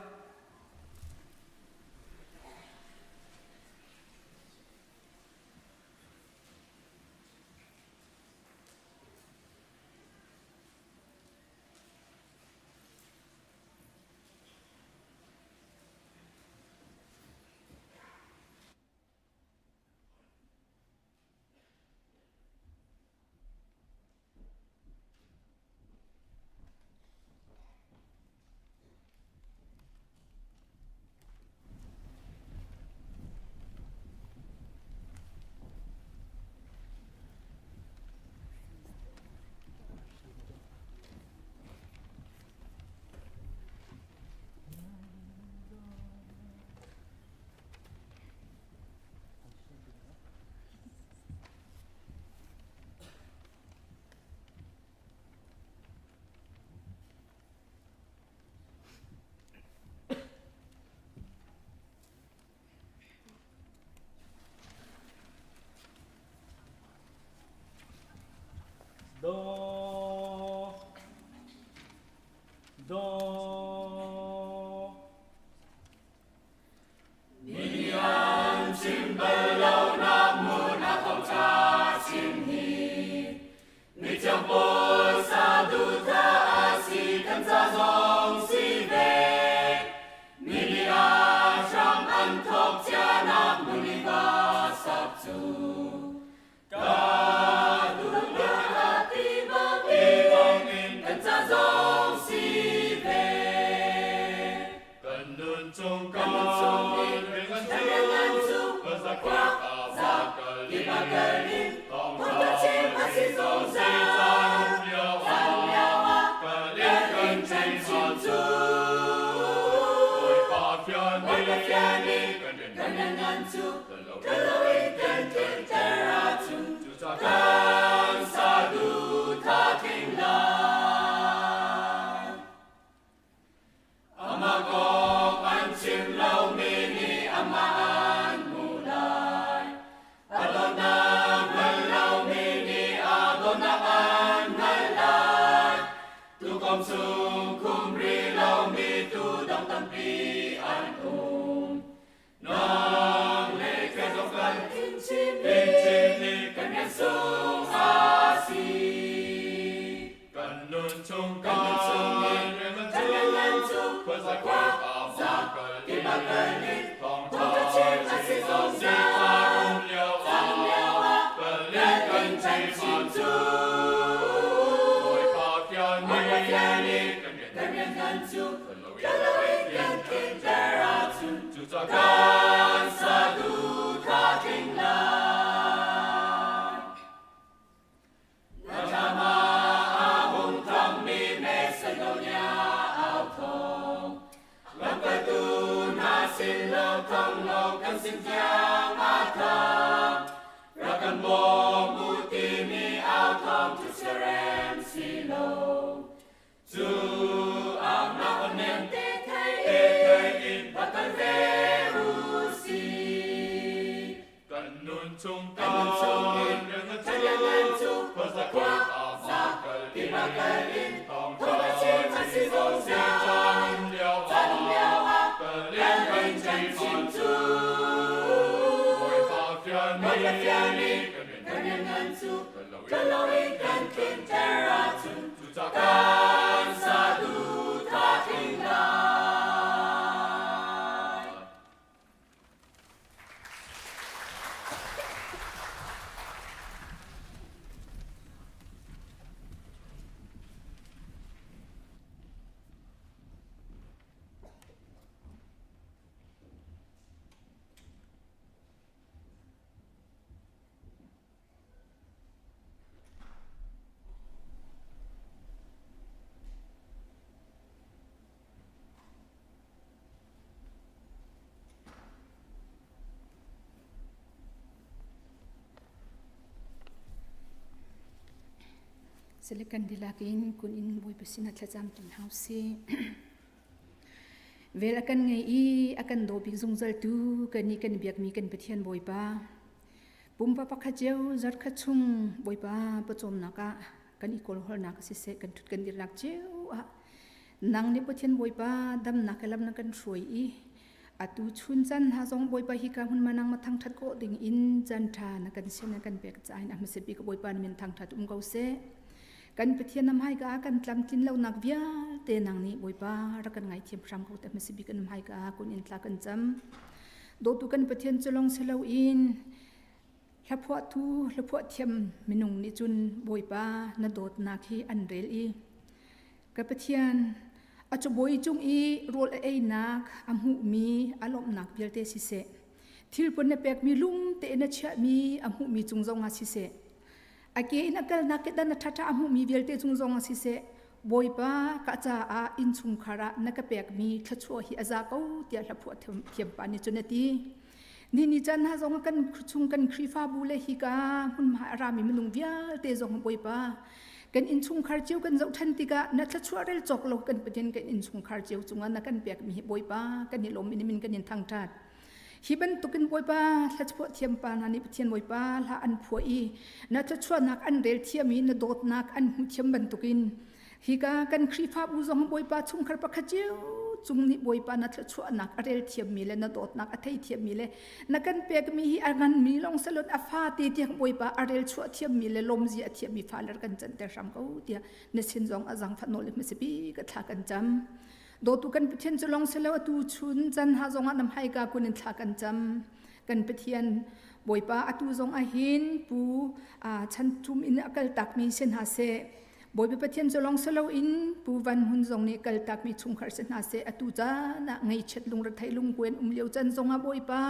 Tukom chung khumri lomi tu dang tampi an um. Nang le kei zong kan in chim i kan rian sung a si. Kan nun chung kan nun chung i kan rian cu khua za kip ah kal in thawngṭha chim a si zungzal. Caan um lio ah kal in kan chim cu. Bawipa Pathian nih kan rian ngan cu tel loin kan tlinter ahcun kan saduhthah tling lai. Na ṭam ah a hung thangmi Macedonia au thawng, lamkaltu hna sin lo thang lo kan sin tiang a thang. Rak kan bawm u timi au thawng cu siarem si lo. Cu aunak aw nem te thei in va kal ve u sih. Kan nun chung kan nun chung in kan rian cu khua za kip ah kal in thawngṭha chim a si zungzal. Caan um lio ah kal in kan chim cu. Bawipa Pathian nih kan rian ngan cu ṭuan loin kan tlinter ahcun kan saduhthah tling lai. Silicon dihlak in kun in Bawipa sinah thlacam ṭi hna usih. Vel a kan ngei i a kan daw bik zungzal tu kan nih kan biakmi kan Pathian Bawipa. Pumpa pakhat cio zarkhat chung Bawipa pawcawmnak ah kan i kawlhawlnak siseh kan ṭhut kan dirnak cio ah nang nih Pathian Bawipa damnak he lam na kan hruai i atu chun caan hna zong Bawipa hika hmun ma nang ma thangṭhat khawh ding in caan ṭha na kan sian na kan pek caah in a hmasa bik Bawipa na min thangṭhat um ko seh. Kan Pathian na hmaika ah kan tlamtlin lonak vialte nang nih Bawipa rak kan ngaithiam hram ko te hmasa bik kan hmaika ah kun in tla kan cam. Dawtu kan Pathian cu lawng si loin hlaphuahtu hlaphuah thiam minung nih cun Bawipa na dawtnak hi an rel i ka Pathian a cabuai cung i rawl a einak a hmuhmi a lawmhnak vialte siseh thilpun na pekmi lung tein na chiahmi a hmuhmi cung zongah siseh a ke in a kalnak kedan a ṭhaṭha a hmuhmi vialte cung zongah siseh Bawipa ka caah innchungkhar ah na ka pekmi thluachuah hi a za ko tiah hlaphuah thiampa nih cun a ti. Ni ni caan hna zong kan chung kan Khrihfabu le hika hmunhma a rami minung vialte zong Bawipa kan innchungkhar cio kan zoh ṭhan tikah na thluachuah rel cawk lo kan Pathian kan innchungkhar cio cungah na kan pekmi hi Bawipa kan i lawm in min kan in thangṭhat. Hi bantukin Bawipa thluachuah thiampa hna nih Pathian Bawipa hla an phuah i na thluachuahnak an rel thiam i na dawtnak an hmuh thiam bantukin hika kan Khrihfabu zong Bawipa chungkhar pakhat cio cung nih Bawipa na thluachuahnak a rel thiammi le na dawtnak a thei thiammi le na kan pekmi hi a nganmi lawng salon a fate tiang Bawipa a rel chuah thiammi le lawmzia a thiammi fale kan canter hram ko tiah na sin zong a zangfah nawl hmasa bik a thla kan cam. Dawtu kan Pathian cu lawng si lo atu chun can ha zongah nam hai ka kun in thla kan cam. Kan Pathian Bawipa atu zong ahin pu chan tum in a kal takmi si hna seh. Bawipa Pathian cu lawng si lo in pu Van Hmun zong nih kal takmi chungkhar si hna seh atu caan ah ngaihchiat lungrethei lungkuan um lio can zong ah Bawipa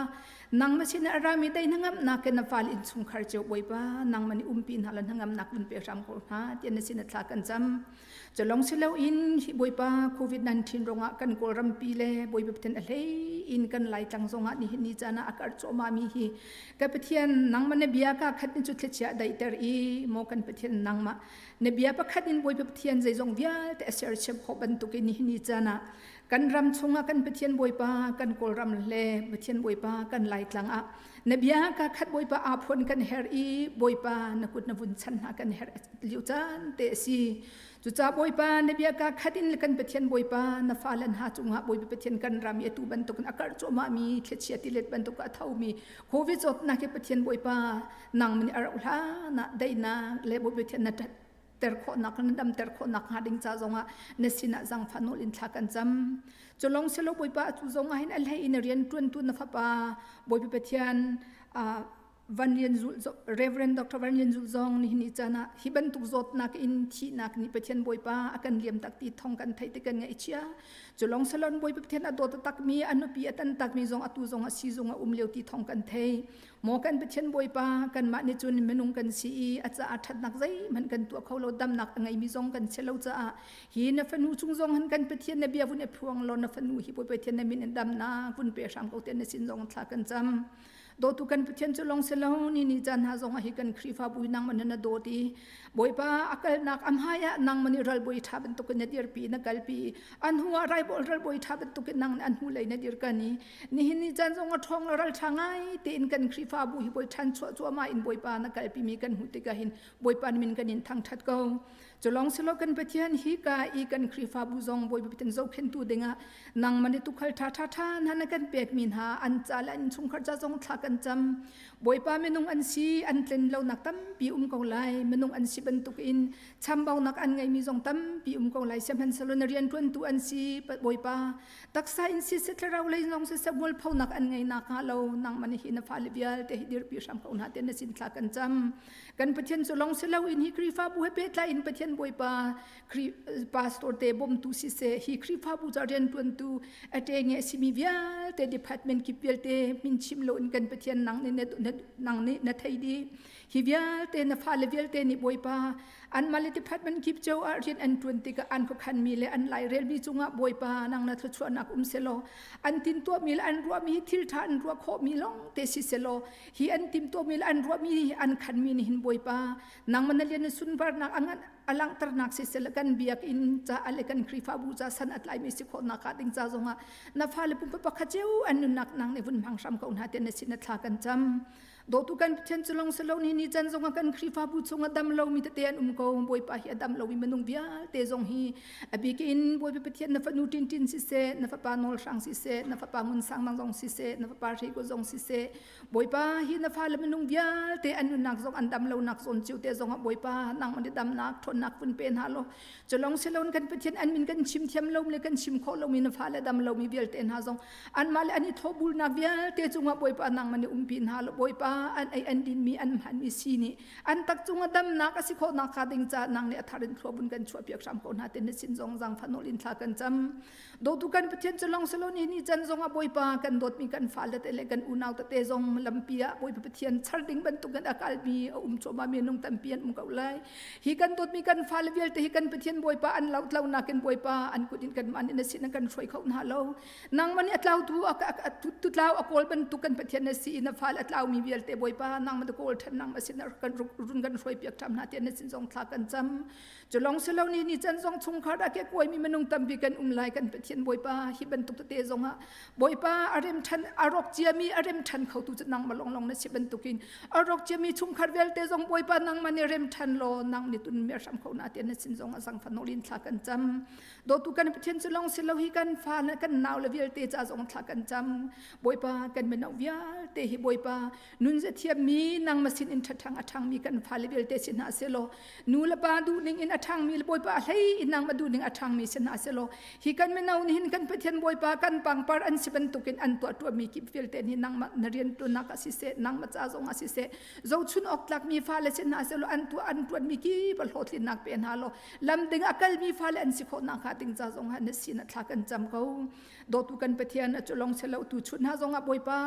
nangmah sin ah rami dei hnangamnak ke na fale in chungkhar cio Bawipa nangmah nih umpi hna la hnangamnak vun pe hram ko hna tiah na sin ah thla kan cam. Culong si loin hi Bawipa COVID-19 ruangah kan Kawlrampi le Bawipa Pathian a hlei in kan Laitlang zongah nihin ni caan ah a karh cuahmah mi hi ka Pathian nangmah na bia ka khat in cu thlichia daihter i maw kan Pathian nangmah na bia pakhat in Bawipa Pathian zeizong vialte a sersiam khawh bantukin nihin ni caan ah kan ram chungah kan Pathian Bawipa kan Kawlram le Pathian Bawipa kan Laitlang ah Na bia ka khat Bawipa aa phuan kan her i Bawipa na kut na vun chan hna kan her lio caan te a si. Cucaah Bawipa na bia ka khat in kan Pathian Bawipa na fale hna cungah Bawipa Pathian kan ram i atu bantukin a karh cuahmahmi thlichia tilet bantuk a thomi Covid zawtnak hi Pathian Bawipa nang min a rauh hlan ah daihnak le Bawipa Pathian na ter khawhnak na damter khawhnak hnga ding ca zongah na sinah zangfah nawl in thla kan cam. Culong silo Bawipa atu zongah hin a hlei in rian ṭuantu na fapa Bawipa Pathian Van Lian Zul Reverend Dr. Van Lian Zul zong nihin ni caan ah hi bantuk zawtnak in thihnak nih Pathian Bawipa a kan liam tak ti thong kan theih te kan ngaihchia. Culong salon Bawipa Pathian a dawt takmi a nupi a tan takmi zong atu zong a si zong a um lio ti thong kan thei. Maw kan Pathian Bawipa kanmah nih cun minung kan si i a caah ṭhatnak zeihmanh kan tuah kho lo damnak a ngeimi zong kan si lo caah hi na fanu chung zong han kan Pathian na bia vun i phuang law na fanu hi Bawipa Pathian na min in damnak vun pe hram ko te na sin zong thla kan cam. Dawtu kan Pathian cu long selo ni ni caan hna zong ah hi kan Khrihfabu nang man na dawt i Bawipa a kalnak a hmai ah nang man i ralbawi ṭha bantukin na dirpi na kalpi an hnu ah raibol ralbawi ṭha bantukin nang an hnu lei na dir kan i nihin ni caan zong a ṭhawng le ralṭha ngai tein kan Khrihfabu hi bawi ṭhan chuah cuahmah in Bawipa na kalpi mi kan hmuh tikah hin Bawipa min kan in thangṭhat ko. Culong silo kan Pathian hi ka i kan Khrihfabu zong Bawipa Pathian zohkhentu dingah nangmah nih tukhal ṭha ṭha ṭha hna na kan pekmi hna an ca le an chungkhar ca zong thla kan cam. Bawipa minung an si an tlin lonak tampi um ko lai minung an si bantukin chambaunak an ngeimi zong tampi um ko lai sihmanhsehlaw na rianṭuantu an si Bawipa taksa in siseh thlarau lei zong siseh mualphonak an ngei nak hnga lo nangmah nih hi na fale vialte hi dirpi hram ko hna te na sin thla kan cam kan Pathian cu long si lo in hi Khrihfabu he pehtlai in Pathian Bawipa pastor te bawmtu siseh hi Khrihfabu ca riantuantu a ṭenge a simi vialte department kip vialte min chim lo in kan Pathian nang nih nang nih na thei dih hi vialte na fale vialte nih Bawipa anmah le department kip cio ah rian an ṭuan tikah an khuakhanmi le an lairelmi cungah Bawipa nang na thluachuahnak um selaw an tintuahmi le an ruahmi hi thil ṭha an ruah khawhmi lawng te si selaw hi an timtuahmi le an ruahmi hi an khanmi nih hin Bawipa nangmah na lian na sunparnak a ngan a langhternak siseh kan biakinn caah le kan Khrihfabu ca san a tlaimi si khawhnak ah ding ca zongah na fale pumpak pakhat cio an nunnak nang nih vun hmang hram ko hna tiah na sin na thla kan cam Dawtu kan Pathian cu long silo ni ni can zongah kan Khrihfabu chungah dam lomi tete an um ko Bawipa hi a dam lomi minung vialte zong hi a bik in Bawipa Pathian na fanu Tintin siseh na fapa Nawl Hrang siseh na fapa Ngun Sang Mang zong siseh na fapa Hre Ko zong siseh Bawipa hi na fale minung vialte an nunnak zong an dam lonak zawn cio te zongah Bawipa nang man damnak ṭhawnnak vun pe hna law culong silon kan Pathian an min kan chim thiam lo le kan chim khawh lomi na fale dam lomi vialte hna zong anmah le an i thawhbulnak vialte cungah Bawipa nangmah nih umpi hna law Bawipa an ei an dinmi an hmanmi si nih an tak cungah damnak a si khawhnak hnga ding caah nang nih a thar in thlua bun kan chuahpiak hram ko hna te na sin zong zaangfah nawl in thla kan cam dawtu kan Pathian cu long silo ni ni can zongah Bawipa kan dawtmi kan fale te le kan unau tete zong lampi ah Bawipa Pathian char ding bantukin a kalmi a um cuahmah mi nung tampi an um ko lai hi kan dawtmi kan fale vialte hi kan Pathian Bawipa an lohtlonak in Bawipa an kut in kan man in a sin kan hruai kho hna lo nangmah nih a tlautu tu tlau a kawl bantuk kan Pathian na si na fale a tlaumi vialte Bawipa nangmah na kawl ṭhan nangmah sin kan run kan hruai piak ṭham hna tiah na sin zong thla kan cam culong silo ni ni can zong chungkhar ah ke kuaimi minung tampi kan um lai kan Pathian Bawipa hi bantuk tete zong ah Bawipa a rem ṭhan a rawk ciami a rem ṭhan khotu cu nangmah longlong na si bantukin a rawk ciami chungkhar vialte zong Bawipa nangmah nih rem ṭhan law nang nih tun mer hram kho na tiah na sin zong a zangfah nawlin thla kan cam Dawtu kan Pathian cu lawng si lo hi kan fa le kan nau le vialte ca zong thla kan cam. Bawipa kan mino vialte hi Bawipa nun ze thiammi nangmah sin in ṭhaṭhang a ṭhangmi kan fale vialte si hna selaw nu le pa duhning in a ṭhangmi le Bawipa a hlei in nangmah duhning a ṭhangmi si hna selaw hi kan mino nih hin kan Pathian Bawipa kan pangpar an si bantukin an tuah tuahmi kip vialte nih nangmah na rian ṭuannak ah siseh nangmah ca zong ah siseh zohchun awk tlakmi fale si hna selaw an tuah an ṭuanmi kip a hlawhtlinnak pe hna law lam ding a kalmi fale an si khawh nakhnga ding ca zong ah na sin ah thla kan cam ko dawtu kan pathian a culong selo tu chun hna zong ah bawipa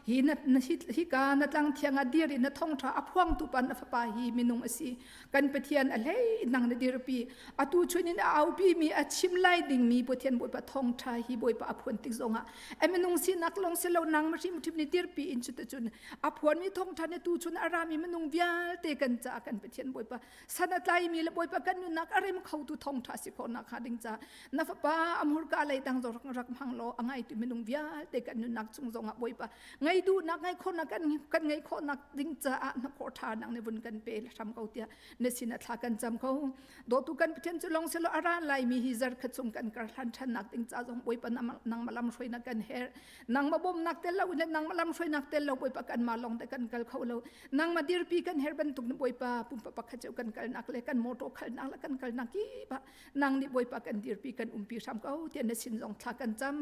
hi na hi ka na tlang. patlang thiang ah dir in na thawngṭha a phuangtu pa na fapa hi minung a si. Kan Pathian a hlei nang na dirpi. Atu chun in a aupi mi a chim lai dingmi Pathian Bawipa thawngṭha hi Bawipa a phuan tik zongah a minung sinak lawng si lo nang hrim hrim ni dirpi in cuticun a phuanmi thawngṭha ni tu chun a rami minung vialte kan caah kan Pathian Bawipa san a tlaimi le Bawipa kan nunnak a rem khotu thawngṭha si khawhnak hnga ding ca na fapa a hmurka lei dang zong rak hmang law a ngaitu minung vialte kan nunnak chung zongah Bawipa ngei duhnak ngei khawhnak kan kan ngei khawhnak ding caah na khawh ṭha nang ne vun kan pe hram ko tiah na sin a thla kan cam ko dawtu kan Pathian cu long selo ara lai mi hi zar kha chung kan kar hlan ṭhannak ding ca zong Bawipa nang ma lam hruainak kan her nang ma bawmnak tel lo le nang ma lam hruainak tel lo Bawipa kan ma long te kan kal kho lo nang ma dirpi kan her bantuk na Bawipa pumpa pakhat ceu kan kalnak le kan motor khalnak le kan kalnak ki ba nang nih Bawipa kan dirpi kan umpi hram ko tiah na sin zong thla kan cam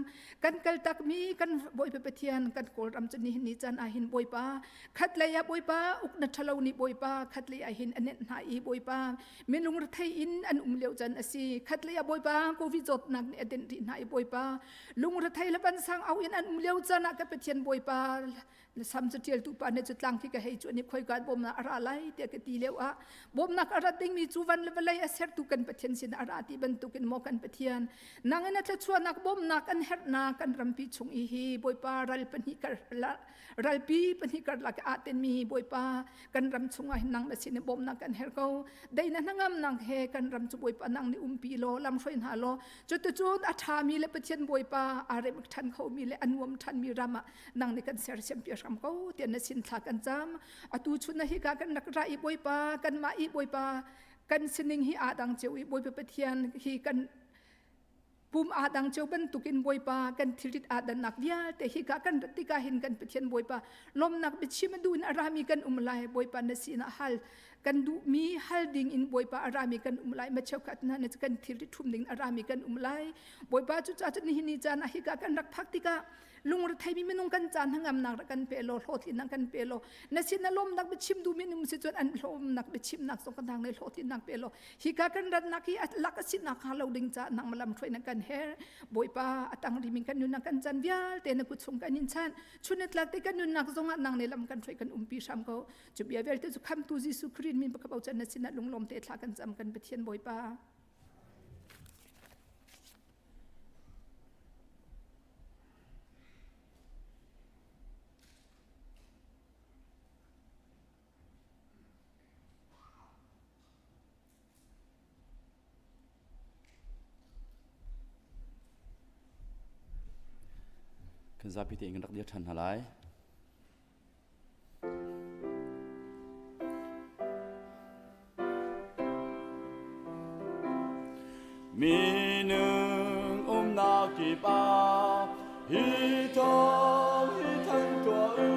kan kal takmi kan Bawipa Pathian kan Kawlram cu nihin ni caan ah hin Bawipa khat lei ah Bawipa uk na ṭhalo nih Bawipa khat lei ah hin a nenh hna i Bawipa minung rethei in an um lio can a si khat lei ah Bawipa Covid zawtnak nih a denh rih hna i Bawipa lung rethei le vansang au in an um lio can ah ka Pathian Bawipa na sam cu ṭialtu pa nih cu tlang khi ka hei cuan i khoika bawmnak a ra lai tiah ka ti lio ah bawmnak a rat dingmi cu van le vawlei a sertu kan Pathian sin a ra ti bantukin maw kan Pathian nang in a thluachuahnak bawmnak an herhnak kan rampi chung i hi Bawipa ral pahnih kar ralpi pahnih karlak ah tenmi Bawipa kan ram chungah hin nang na sin i bawmnak kan herh ko deina hnangamnak he kan ram cu Bawipa nang nih umpi law lam hruai hna law cuticun a ṭhami le Pathian Bawipa aa rem ṭhan khomi le a nuam ṭhanmi ram ah nang nih kan sersiam pi hram ko tiah na sin thla kan cam atu chun na hika kan rak ra i Bawipa kanmah i Bawipa kan sining hi aa dang cio i Bawipa Pathian hi kan pum aa dang cio bantukin Bawipa kan thilrit aa dannak vialte hika kan rat tikah hin kan Pathian Bawipa lawmnak biachim a duh in a rami kan um lai Bawipa na sinah hal kan duhmi hal ding in Bawipa a rami kan um lai ma cheukhat hna na kan thilrit ṭhum ding a rami kan um lai Bawipa cu ca cu nihin ni caan ah hika kan rak phak tikah lungretheimi minung kan caan hnangamnak rak kan pe law hlawhtlinnak kan pe law na sin na lawmnak biachim duhmi num si cun an hlawmnak biachimnak zong kan hang le hlawhtlinnak pe law hika kan ratnak hi lak a sinak hnga lo ding ca nang malam hruainak kan her bawipa atang rimin kan nunnak kan chan vialte na kut chung kan in chan chun tlak te kan nunnak zongah nang ne lam kan hruai kan umpi hram ko cu bia vialte cu khamtu Jesuh Christ min pakhat bochan na sinah lunglawm te thla kan cam kan Pathian Bawipa. Kan zapi tein kan rak dir ṭhan hna lai. Minung umnak kip ah hi thawng hi thanh tuah u.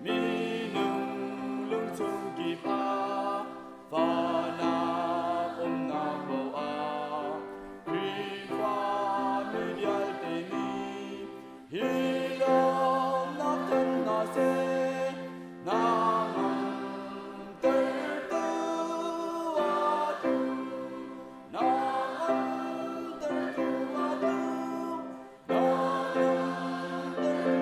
Minung lungchung kip ah fahnak umnak paoh ah Khrihfa mi vialte nih Hi lawmnak thanh hna seh, hna ngamtertu atu, hna ngamtertu atu, hna ngamtertu.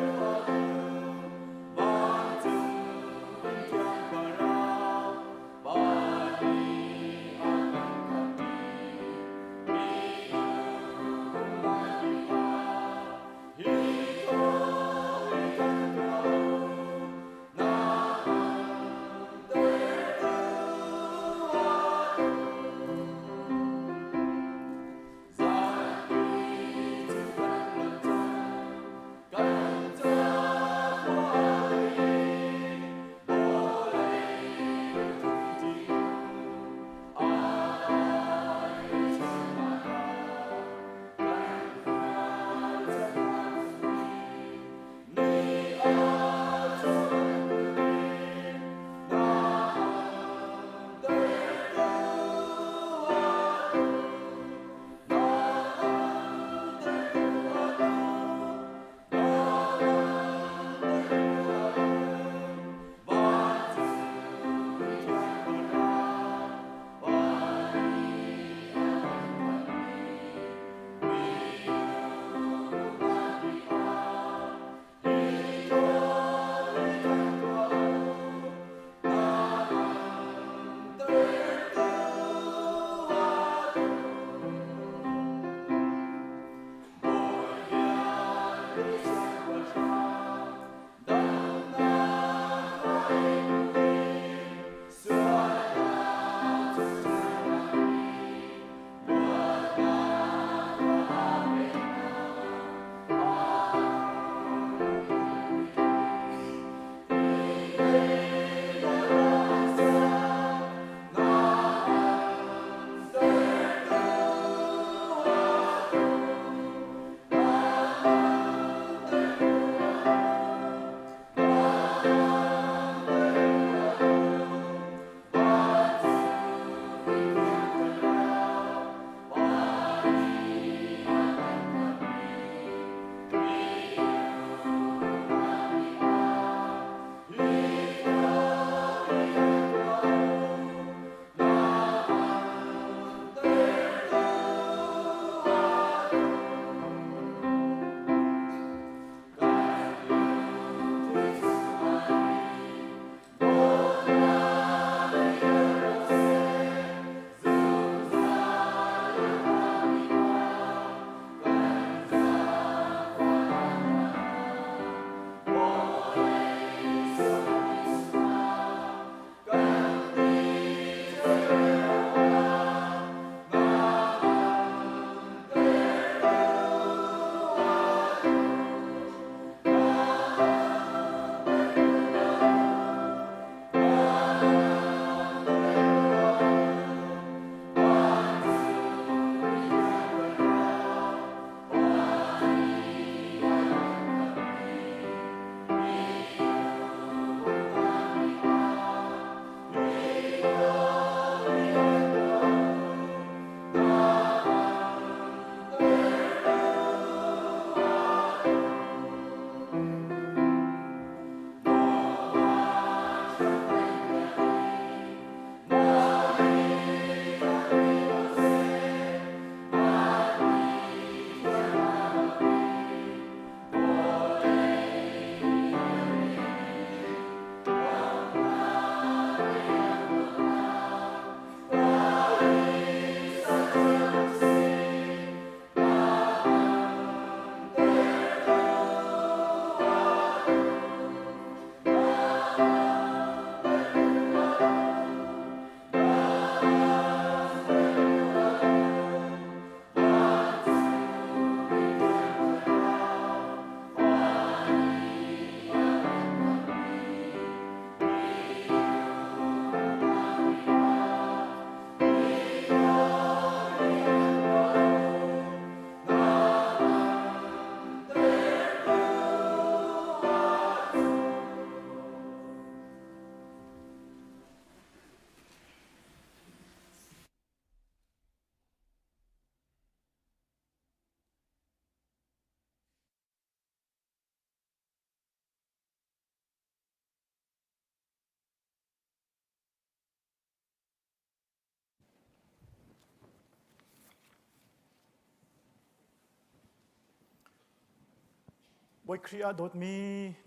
Bawi Khrih ah dawtmi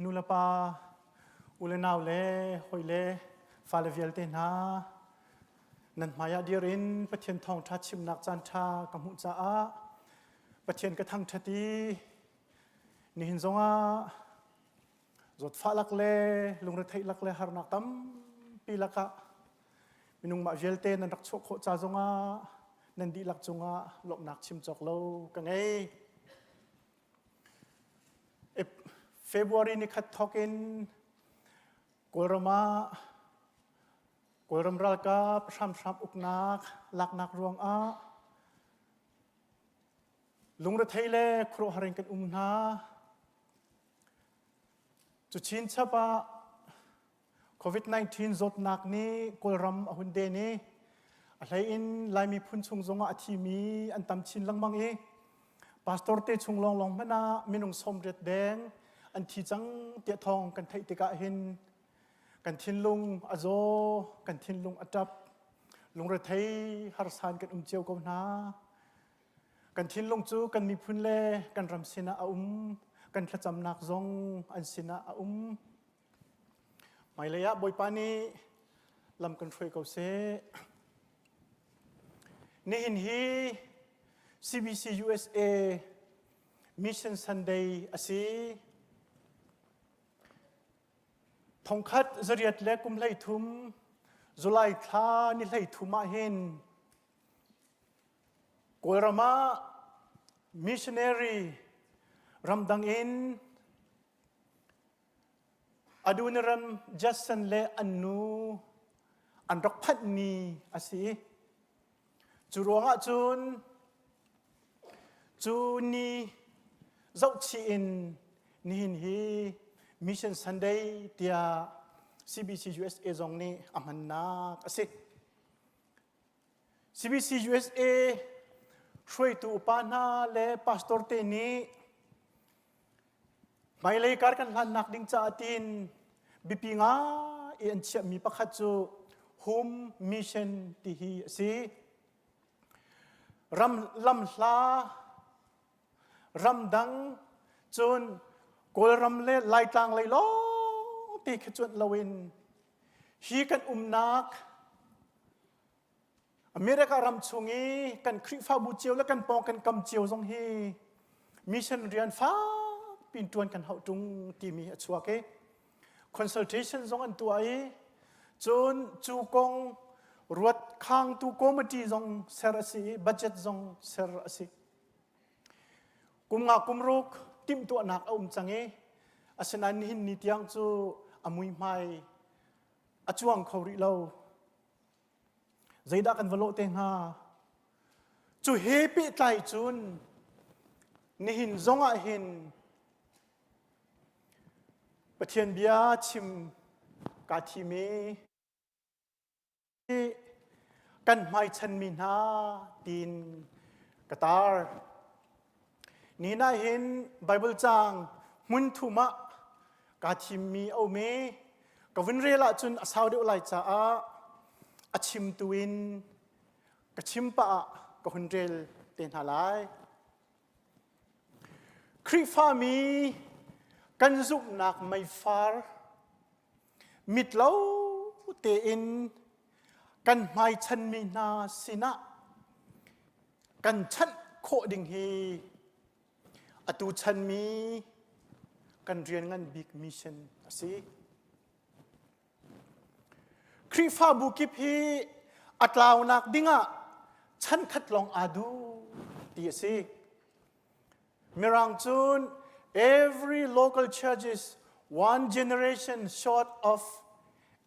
nu le pa, u le nau le hawi le fale vialte hna, nan hmaiah dir in Pathian thawngṭha chimnak caanṭha ka hmuh caah Pathian ka thangṭhat i nihin zongah zawtfah lak le lungretheih lak le harnak tampi lakah minung mah vialte nan rak chuah khawh ca zongah nan dihlak cungah lawmhnak chim cawk lo ka ngei. February ni khat thawk in Kawlram ah Kawlram ralkap hramhram uknak laknak ruangah lungrethei le khuaruahhar in kan um hna. Cu chinchap ah COVID-19 zawtnak nih Kawlram a hun den i a hlei in Laimi phun chung zongah a thimi an tam chin lengmang i pastor te chung lawnglawng hmanh ah minung 80 deng an thi cang tiah thawng kan theih tikah hin kan thinlung a zaw, kan thinlung a ṭap, lungrethei harsan kan um cio ko hna. Kan thinlung cu kan miphun le kan ram sinah a um, kan thlacamnak zong an sinah a um. Hmailei ah Bawipa nih lam kan hruai ko seh. Nihin hi CBC USA Mission Sunday a si. Thongkhat zariat le kum 13 July thla ni 13 ah hin Kawlram ah missionary ramdang in Adoniram Judson le an nu an rak phanh ni a si. Cu ruangah cun cu ni zohchih in nihin hi Mission Sunday tiah CBC USA zong nih a hmannak a si. CBC USA hruaitu upa hna le pastor te nih Hmailei kar kan hlannak ding caah tiin biapi ngai i an chiahmi pakhat cu home mission ti hi a si. Ram lamhla ramdang cun Kawlram le Laitlang lei lawng ti khi cuanh loin hi kan umnak America ram chung i kan Khrihfabu cio le kan pawng kan kam cio zong hi mission rian fak pin ṭuan kan hauh ṭung timi a chuak i consultation zong an tuah i cun cu kong ruat khangtu committee zong ser a si i budget zong ser a si. Kum nga kum ruk timhtuahnak a um cang i asinain nihin ni tiang cu a muihmai a cuang kho rih lo. Zeidah kan va lawh te hnga? Cu he pehtlai cun nihin zong ah hin Pathian bia chim kaa thim i kan hmaichanmi hna tiin ka tar. Nihin ah hin Bible caang hmun thum ah kaa thimmi a um i ka vun rel ahcun a sau deuh lai caah a chimtu in ka chim pah ah ka hun rel te hna lai. Khrihfami kan zumhnak meifar mit lo tein kan hmaichanmi hna sinah kan chanh khawh ding hi Atu chanmi kan rian ngan bik mission a si. Khrihfabu kip hi a tlaunak dingah chan khat lawng aa duh ti a si. Mirang cun every local church is one generation short of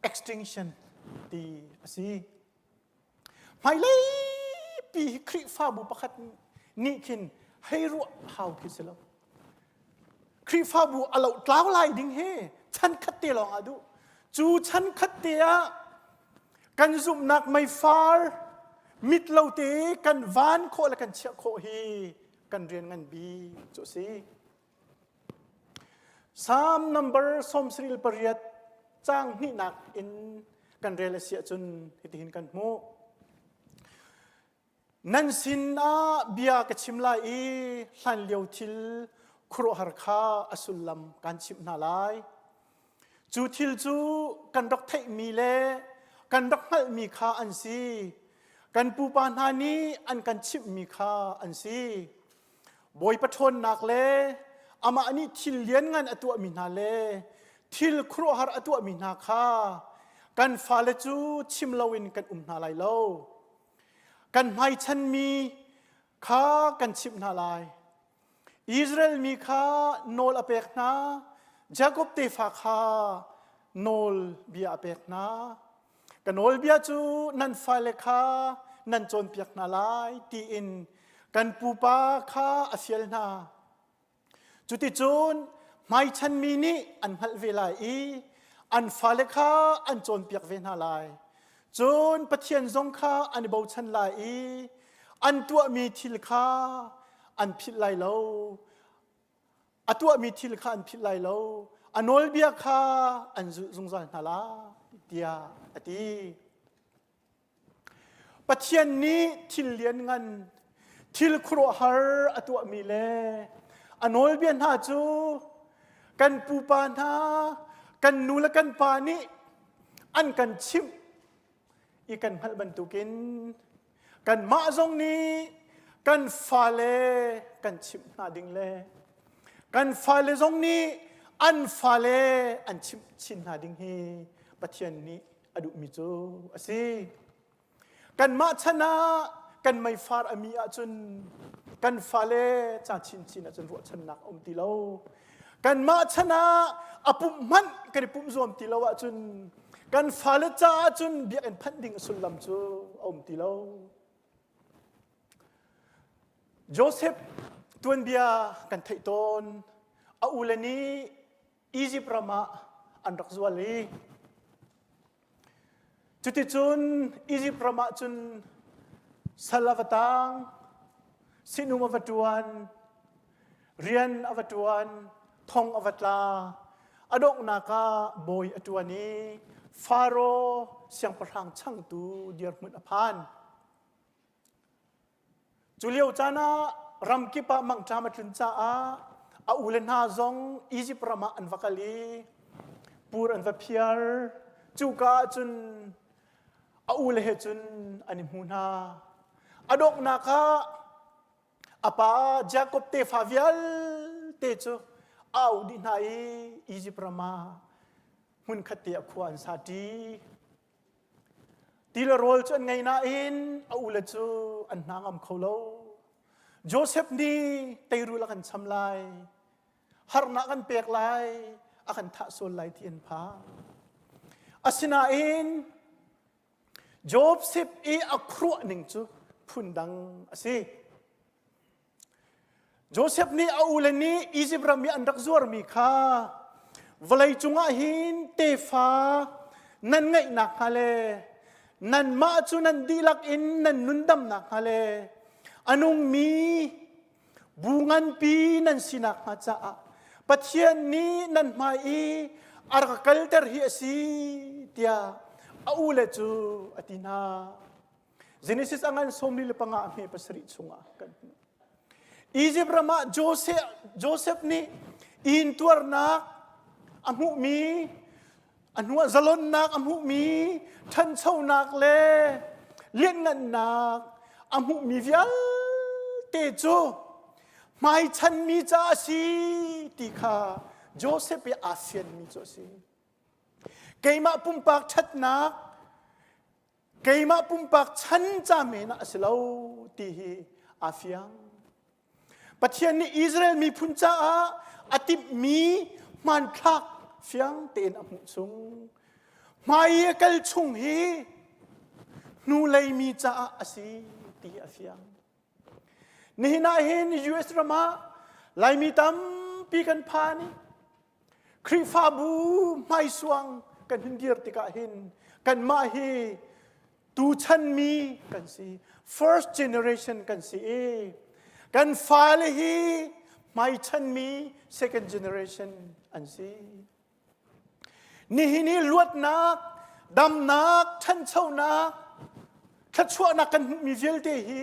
extinction ti a si. Hmailei pi hi Khrihfabu pakhat nih khin hei ruah hau khi si lo. Khrihfabu a loh tlau lai ding hi chan khat te lawng ah duh. Cu chan khat te ah kan zumhnak meifar mit lo te kan van khawh le kan chiah khawh hi kan rian ngan bik cu a si. Psalm number 78 caang hnihnak in kan rel a si ahcun hitihin kan hmuh. Nan sin ah bia ka chim lai i hlanlio thil khuaruahhar kha a sullam kan chimh hna lai. Cu thil cu kan rak theihmi le kan rak hngalhmi kha an si. Kan pupa hna nih an kan chimhmi kha an si. Bawipa ṭhawnnak le amah nih thil lianngan a tuahmi hna le thil khuaruahhar a tuahmi hna kha kan fale cu chim loin kan um hna lai lo. Kan hmaichanmi kha kan chimh hna lai. Israel mi kha nawl a pek hna, Jakob tefa kha nawl bia a pek hna. Ka nawlbia cu nan fale kha nan cawnpiak hna lai tiin kan pupa kha a fial hna. Cuticun hmaichanmi nih an hngalh ve lai i an fale kha an cawnpiak ve hna lai. Cun Pathian zong kha an i bochan lai i an tuahmi thil kha an philh lai lo. A tuahmi thil kha an philh lai lo. A nawlbia kha an zulh zungzal hna lai tiah a ti. Pathian nih thil lianngan, thil khuaruahhar a tuahmi le a nawlbia hna cu kan pupa hna, kan nu le kan pa nih an kan chimh i kan hngalh bantukin kanmah zong nih kan fale kan chimh hna ding le kan fale zong nih an fale an chimh chin hna ding hi Pathian nih a duhmi cu a si. Kanmah chan ah kan meifar a mi ahcun kan fale ca chinchin ahcun ruahchannak a um ti lo. Kanmah chan ah a pumh hmanh kan i pumh zuam ti lo ahcun kan fale caah cun biakinn phanh ding a sullam cu a um ti lo. Joseph tuanbia kan theih tawn. A ule nih Egypt ram ah an rak zual i cuticun Egypt ram ah cun sal a va tang, sinum a va ṭuan, rian a va ṭuan, thong a va tla, a donghnak ah bawi a ṭuan i Faro siangpahrang changtu dirhmun a phan. Cu lio caan ah ramkip ah mangṭam a tlun caah a ule hna zong Izipt ram ah an va kal i pur an va phiar. Cuka ah cun a ule he cun an i hmu hna. A donghnak ah a pa Jakob tefa vialte cu a auh dih hna i Izipt ram ah hmunkhat te ah khua an sa ṭi. Ti le rawl cu an ngei nain a ule cu an hna ngam kho lo. Joseph nih teirul a kan cham lai, harnak kan pek lai, a kan thah sual lai ti an phang. Asinain Joseph i a khuaruah ning cu phundang a si. Joseph nih a ule nih Izipt ram i an rak zuarmi kha vawlei cungah hin tefa nan ngeih nakhnga le nanmah cu nan dihlak in nan nundam nakhnga le a nungmi bu nganpi nan si nakhnga caah Pathian nih nan hmai i a rak kalter hi a si tiah a ule cu a ti hna. Genesis a ngan 45 a hme pasarih chungah kan hmuh. Egypt ram ah Joseph, Joseph nih intuarnak a hmuhmi, a hnuah zalonnak a hmuhmi, ṭhanchonak le lianngannak a hmuhmi vialte cu hmaichanmi ca a si ti kha Joseph i aa fianmi cu a si. Keimah pumpak ṭhatnak Keimah pumpak chan ca men ah a si lo ti hi aa fiang. Pathian nih Israel miphun caah a timhmi hmanthlak fiang tein a hmuh chung. Hmai i a kal chung hi hnulei mi caah a si ti hi a fiang. Nihin ah hin US ram ah Laimi tampi kan phan i Khrihfabu hmaisuang kan hun dir tikah hin kanmah hi tuchan mi kan si first generation kan si i kan fale hi hmaichan mi second generation an si nihin hi luatnak damnak ṭhanchonak thluachuahnak kan hmuhmi vialte hi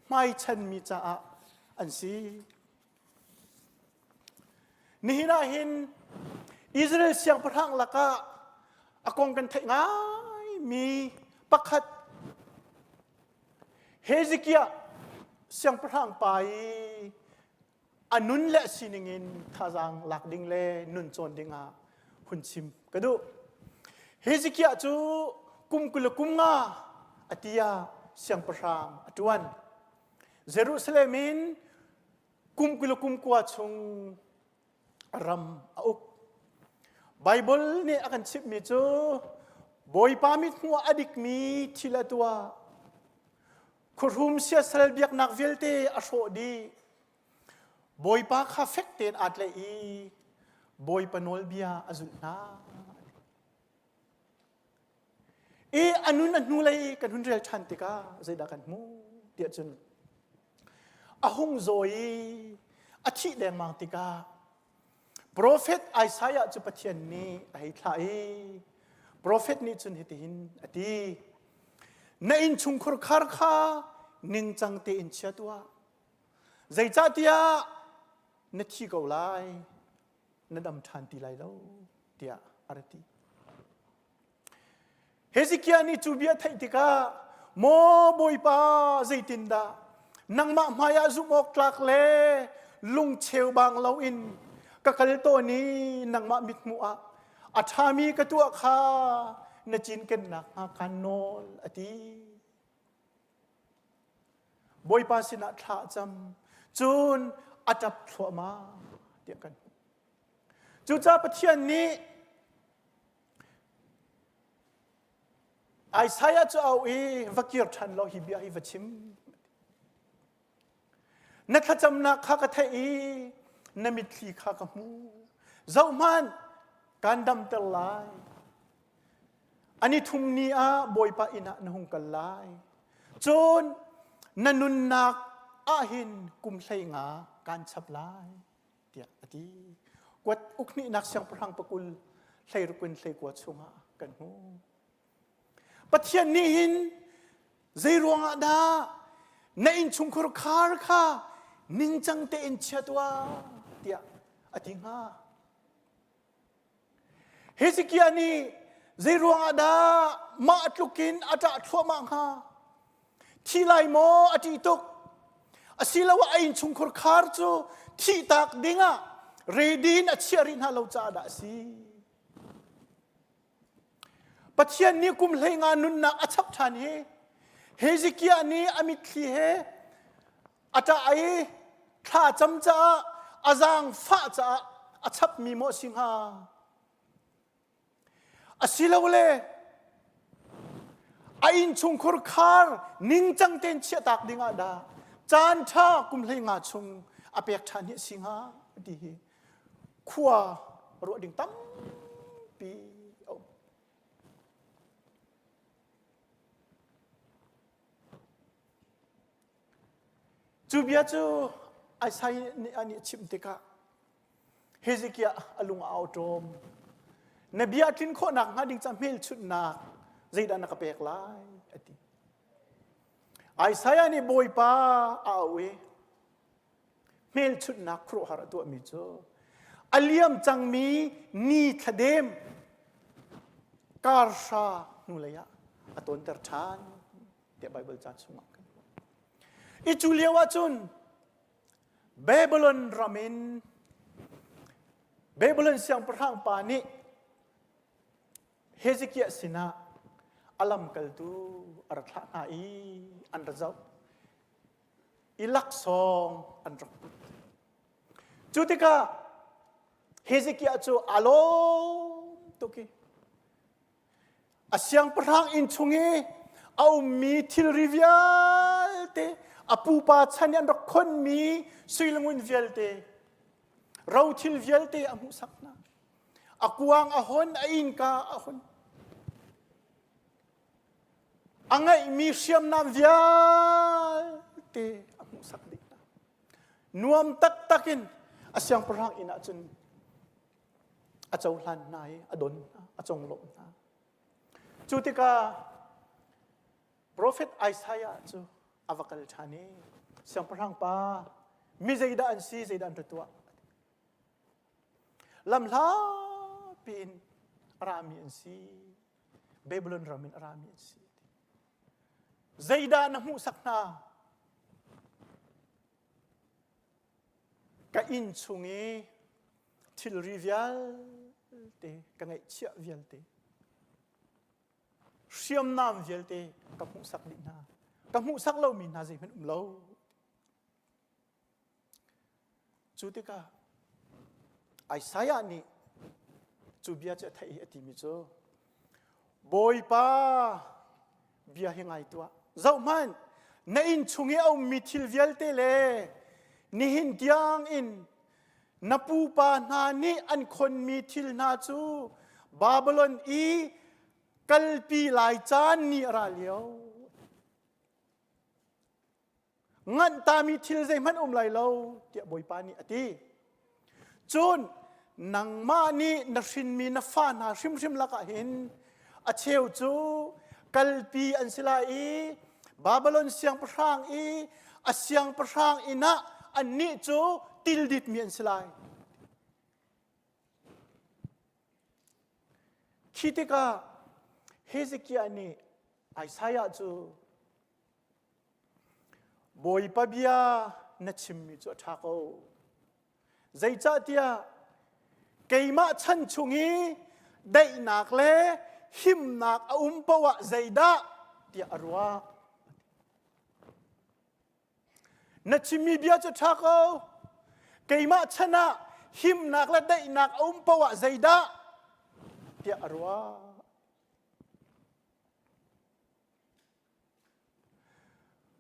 hmaichan mi caah an si. Nihin ah hin Israel siangpahrang lakah a kong kan theih ngaimi pakhat Hezekiah siangpahrang pa i a nun le sining in thazaang lak ding le nun cawn ding ah hun chim ka duh. Hezekiah cu kum 20 le kum nga a ti ah siangpahrang a ṭuan. Jerusalem in kum 20 le kum kua chung ram a uk. Baibal nih a kan chimhmi cu Bawipa mithmuh ah a dikmi thil a tuah. Khuahrum siasal biaknak vialte a hrawh dih. Bawipa kha fek tein aa tlaih i Bawipa nawlbia a zulh hna. I a nun a hnulei kan hun rel ṭhan tikah zeidah kan hmuh tiah cun a hung zaw i a thih dengmang tikah Profet Isaiah cu Pathian nih a hei thlah i profet nih cun hitihin a ti na innchungkhur khar kha ningcang tein chia tuah zeicahtiah na thi ko lai na dam ṭhan ti lai lo tiah a ra ti. Hezekiah nih cu bia theih tikah maw Bawipa zeitindah nangmah hmaiah zumh awk tlak le lungcheu bang loin ka kal tawn i nangmah mithmuh ah a ṭhami ka tuah kha na cinkennak hnga kaan nawl a ti. Bawipa sinah thla a cam cun a ṭap thluahmah tiah kan hmuh. Cucaah Pathian nih Isaiah cu au i va kir ṭhan law hi bia hi va chim. Na thlacamnak kha ka theih i na mitthli kha ka hmu. Zohhmanh, kaan damter lai. Ani thum ni ah Bawipa inn ah na hung kal lai. Cun na nunnak ahhin kum 15 kaan chap lai. tiah a ti. Kuat ukhnihnak siangpahrang pakul hleiruk in hleikua chungah kan hmu. Pathian nih hin zei ruangah dah na innchungkhur khar kha ningcang tein chia tuah tiah a ti hnga. Hezekiah nih zei ruangah dah mah tluk in a ṭah thluahmah hnga? Thi lai maw a ṭih tuk? Asiloah a innchungkhur khar cu thihtak dingah ready in a chiah rih hna lo caah dah a si? Pathian nih kum 15 nunnak a chap ṭhan hi Hezekiah nih a mitthli he a ṭah i thla cam caah a zaangfah caah a chapmi maw a si hnga? Asilole a innchungkhur khar ningcang tein chiahtak dingah dah caan ṭha kum 15 chung a pek ṭhan hi a si hnga ti hi khua ruah ding tampi a um. Cu bia cu Isaiah nih a chimh tikah Hezekiah a lung a awṭawm. Na bia a tlin khawh nakhnga ding ca hmelchunhnak zeidah na ka pek lai a ti. Isaiah nih Bawipa a auh i hmelchunhnak khuaruahhar a tuahmi cu a liam cangmi ni thladem karhra hnulei ah a tawnter ṭhan. tiah Baibal ca chungah kan hmuh. I cu lio ahcun Babylon ram in Babylon siangpahrang pa nih Hezekiah sinah a lamkaltu a ra thlah hna i an ra zoh i laksawng an rak put. Cu tikah Hezekiah cu aa lawm tuk i A siangpahrang inn chung i a ummi thilri vialte, a pupa chan i an rak khonmi sui le ngun vialte, rothil vialte a hmuhsak hna. A kuang a hon, a innka a hon. A ngeihmi hriamnam vialte a hmuhsak dih hna. Nuam taktak in a siangpahrang inn ah cun a cohlan hna i a don hna, a conglawmh hna. Cu tikah profet Isaiah cu a va kal ṭhan i siangpahrang pa mi zeidah an si, zeidah an ra tuah? Lamhlapi in a rami an si. Babylon ram in a rami an si. Zeidah na hmuhsak hna? Ka inn chung i thilri vialte ka ngeihchiah vialte hriamnam vialte ka hmuhsak dih hna. Ka hmuhsak lomi hna zeihmanh um lo. Cu tikah Isaiah nih cu bia cu a theih i a timi cu Bawipa bia hi ngai tuah. Zohhmanh, na inn chung i a ummi thil vialte le nihin tiang in na pupa hna nih an khonmi thil hna cu Babylon i kalpi lai caan ni a ra lio. Nganh tami thil zeihmanh um lai lo tiah Bawipa nih a ti. Cun nangmah nih na hrinmi na fa hna hrimhrim lakah hin a cheu cu kalpi an si lai i Babylon siangpahrang i a siangpahrang inn ah annih cu tilditmi an si lai. Khi tikah Hezekiah nih Isaiah cu Bawipa bia na chimmi cu a ṭha ko. Zeicahtiah keimah chan chung i daihnak le himnak a um paoh ah zeidah tiah a ruah. Na chimmi bia cu ṭha ko. Keimah chan ah himnak le daihnak a um paoh ah zeidah tiah a ruah.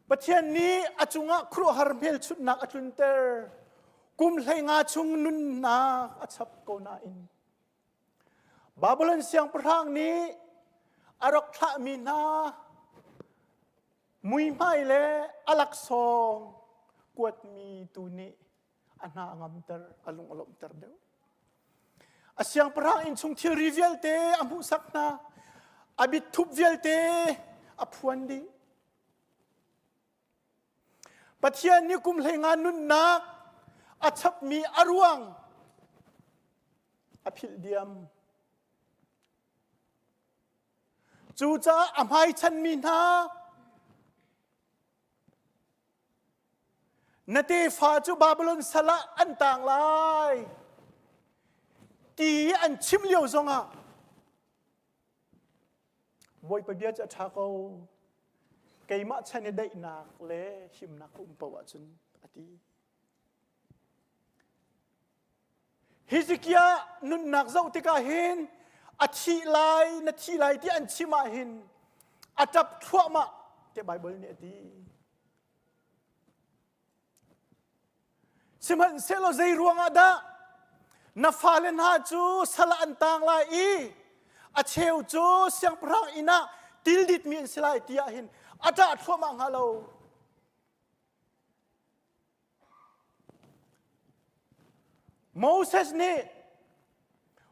Pathian nih a cungah khuaruahhar hmelchunhnak a tlunter. Kum 15 chung nunnak a chap ko nain Babylon siangpahrang nih a rak thlahmi hna muihmai le a laksawng kuatmi tu nih a hna a ngamter, a lung a lawmhter deuh. A siangpahrang innchung thilri vialte a hmuhsak hna. A bitthup vialte a phuan dih. Pathian nih kum 15 nunnak a chapmi a ruang a philh diam. Cucaah a hmaichanmi hna Na tefa cu Babylon sal ah an tang lai ti an chim lio zongah Bawipa bia cu a ṭha ko. Keimah chan i daihnak le himnak a um paoh ahcun a ti. Hezekiah nunnak zoh tikah hin a thi lai na thi lai ti an chim ah hin a ṭap thluahmah tiah Baibal nih a ti. Sihmanhsehlaw zei ruangah dah na fale hna cu sal ah an tang lai i a cheu cu siangpahrang inn ah tilditmi an si lai ti ah hin a ṭah thluahmah hnga lo. Moses nih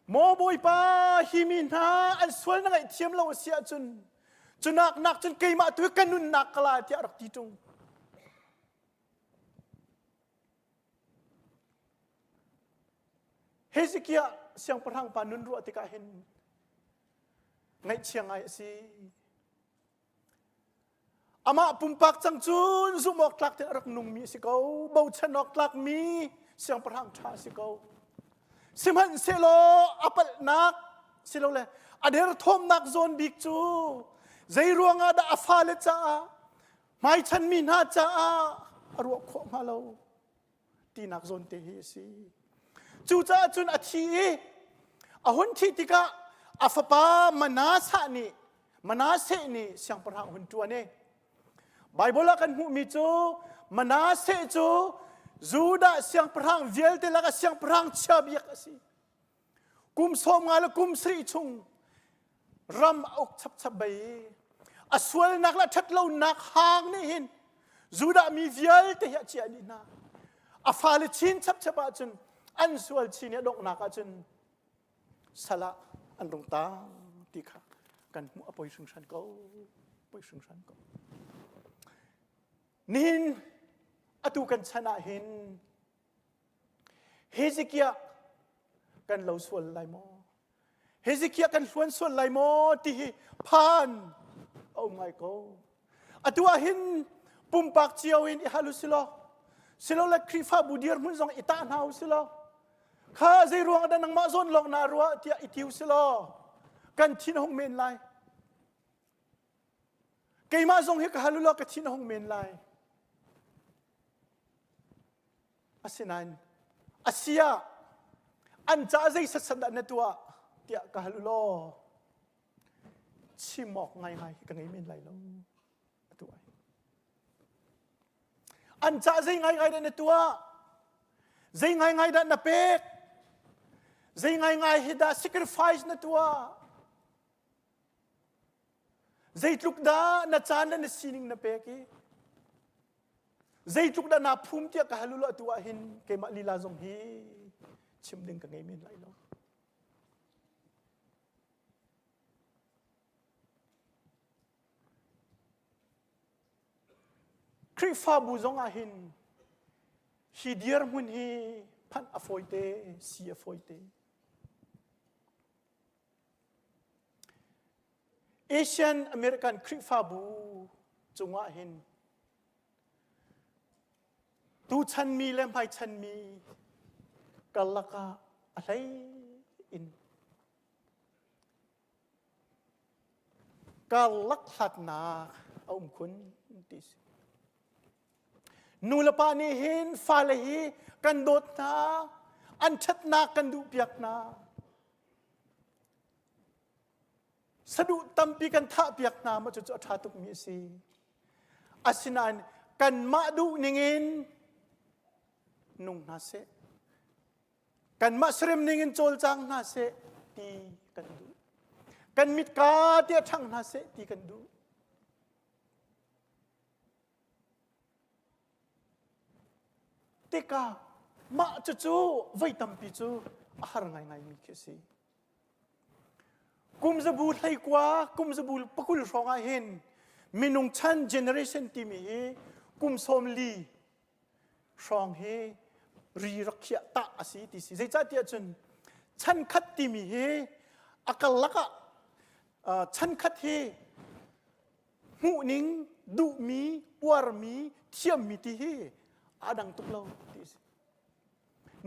Maw Bawipa hi mi hna an sual na ngaihthiam lo a si ahcun cunak nak cun keimah tu hi ka nunnak ka la tiah a rak ti ṭung. Hezekiah siangpahrang pa nun ruah tikah hin ngaihchia ngai a si. Amah pumpak cang cun zumh awk tlak tein a rak nungmi a si ko. Bochan awk tlakmi siangpahrang ṭha a si ko. Sihmanhsehlaw a palhnak silole a derthawmnak zawn bik cu zei ruangah dah a fale caah hmaichanmi hna caah a ruah khawh hnga lo tinak zawn te hi a si. Cucaah cun a thi i a hun thih tikah a fapa Manasseh nih Manasseh nih siangpahrang a hun ṭuan i Baibal ah kan hmuhmi cu Manasseh cu Judah siangpahrang vialte lakah siangpahrang chia bik a si. Kum 50 le kum sarih chung ram a uk chapchap bei i a sualnak le ṭhatlonak hang nih hin Judah mi vialte hi a chiah dih hna. A fale chin chapchap ahcun an sual chin i a donghnak ahcun sal ah an rung tang ti kha kan hmuh a poi hringhran ko poi hringhran ko nihin atu kan chan ah hin Hezekiah. Kan lo sual lai maw? Hezekiah kan hluan sual lai maw ti hi phan a um ngai ko. Atu ah hin pumpak cio in i hal u silaw, silole Khrihfabu dirhmun zong i tah hna u silaw, kha zei ruang dah nangmah zawn lawng naa ruah tiah i ti u silaw, kan thin a hung men lai. Keimah zong hi ka hal u law ka thin a hung men lai. Asinain a si ah an caah zei satsat dah na tuah tiah ka hal u law chim awk ngaingai hi ka ngei men lai lo atu ai. An caah zei ngaingai dah na tuah? Zei ngaingai dah na pek? Zei ngaingai hi dah sacrifice na tuah? Zeitluk dah na caan le na sining na pek i zeitluk dah naa phum tiah ka hal u law atu ah hin keimah lila zong hi chim ding ka ngei men lai lo. Khrihfabu zong ah hin hi dirhmun hi phanh a fawite, si a fawite. Asian American Khrihfabu cungah hin tuchan mi le hmaichan mi karlak ah a hlei in karlak hlatnak a um khun ti si. Nu le pa nih hin fale hi kan dawt hna, an ṭhatnak kan duhpiak hna. Saduh tampi kan thahpiak hna ma cucu a ṭha tukmi a si. Asinain kanmah duh ningin nung hna seh. Kanmah serem ningin cawlcang hna seh ti kan duh. Kan mitka tiah ṭhang hna seh ti kan duh. Tikah mah cucu voi tampi cu a har ngaingaimi khi a si. Kum zabu hleikua, kum zabu pakul hrawng ah hin minung chan generation timi hi kum sawm li hrawng hi ri rak khiah tah a si ti si. Zeicahtiah cun chan khat timi hi a karlak ah chan khat hi hmuhning, duhmi, uarmi, thiammi ti hi aa dang tuk lo ti a si.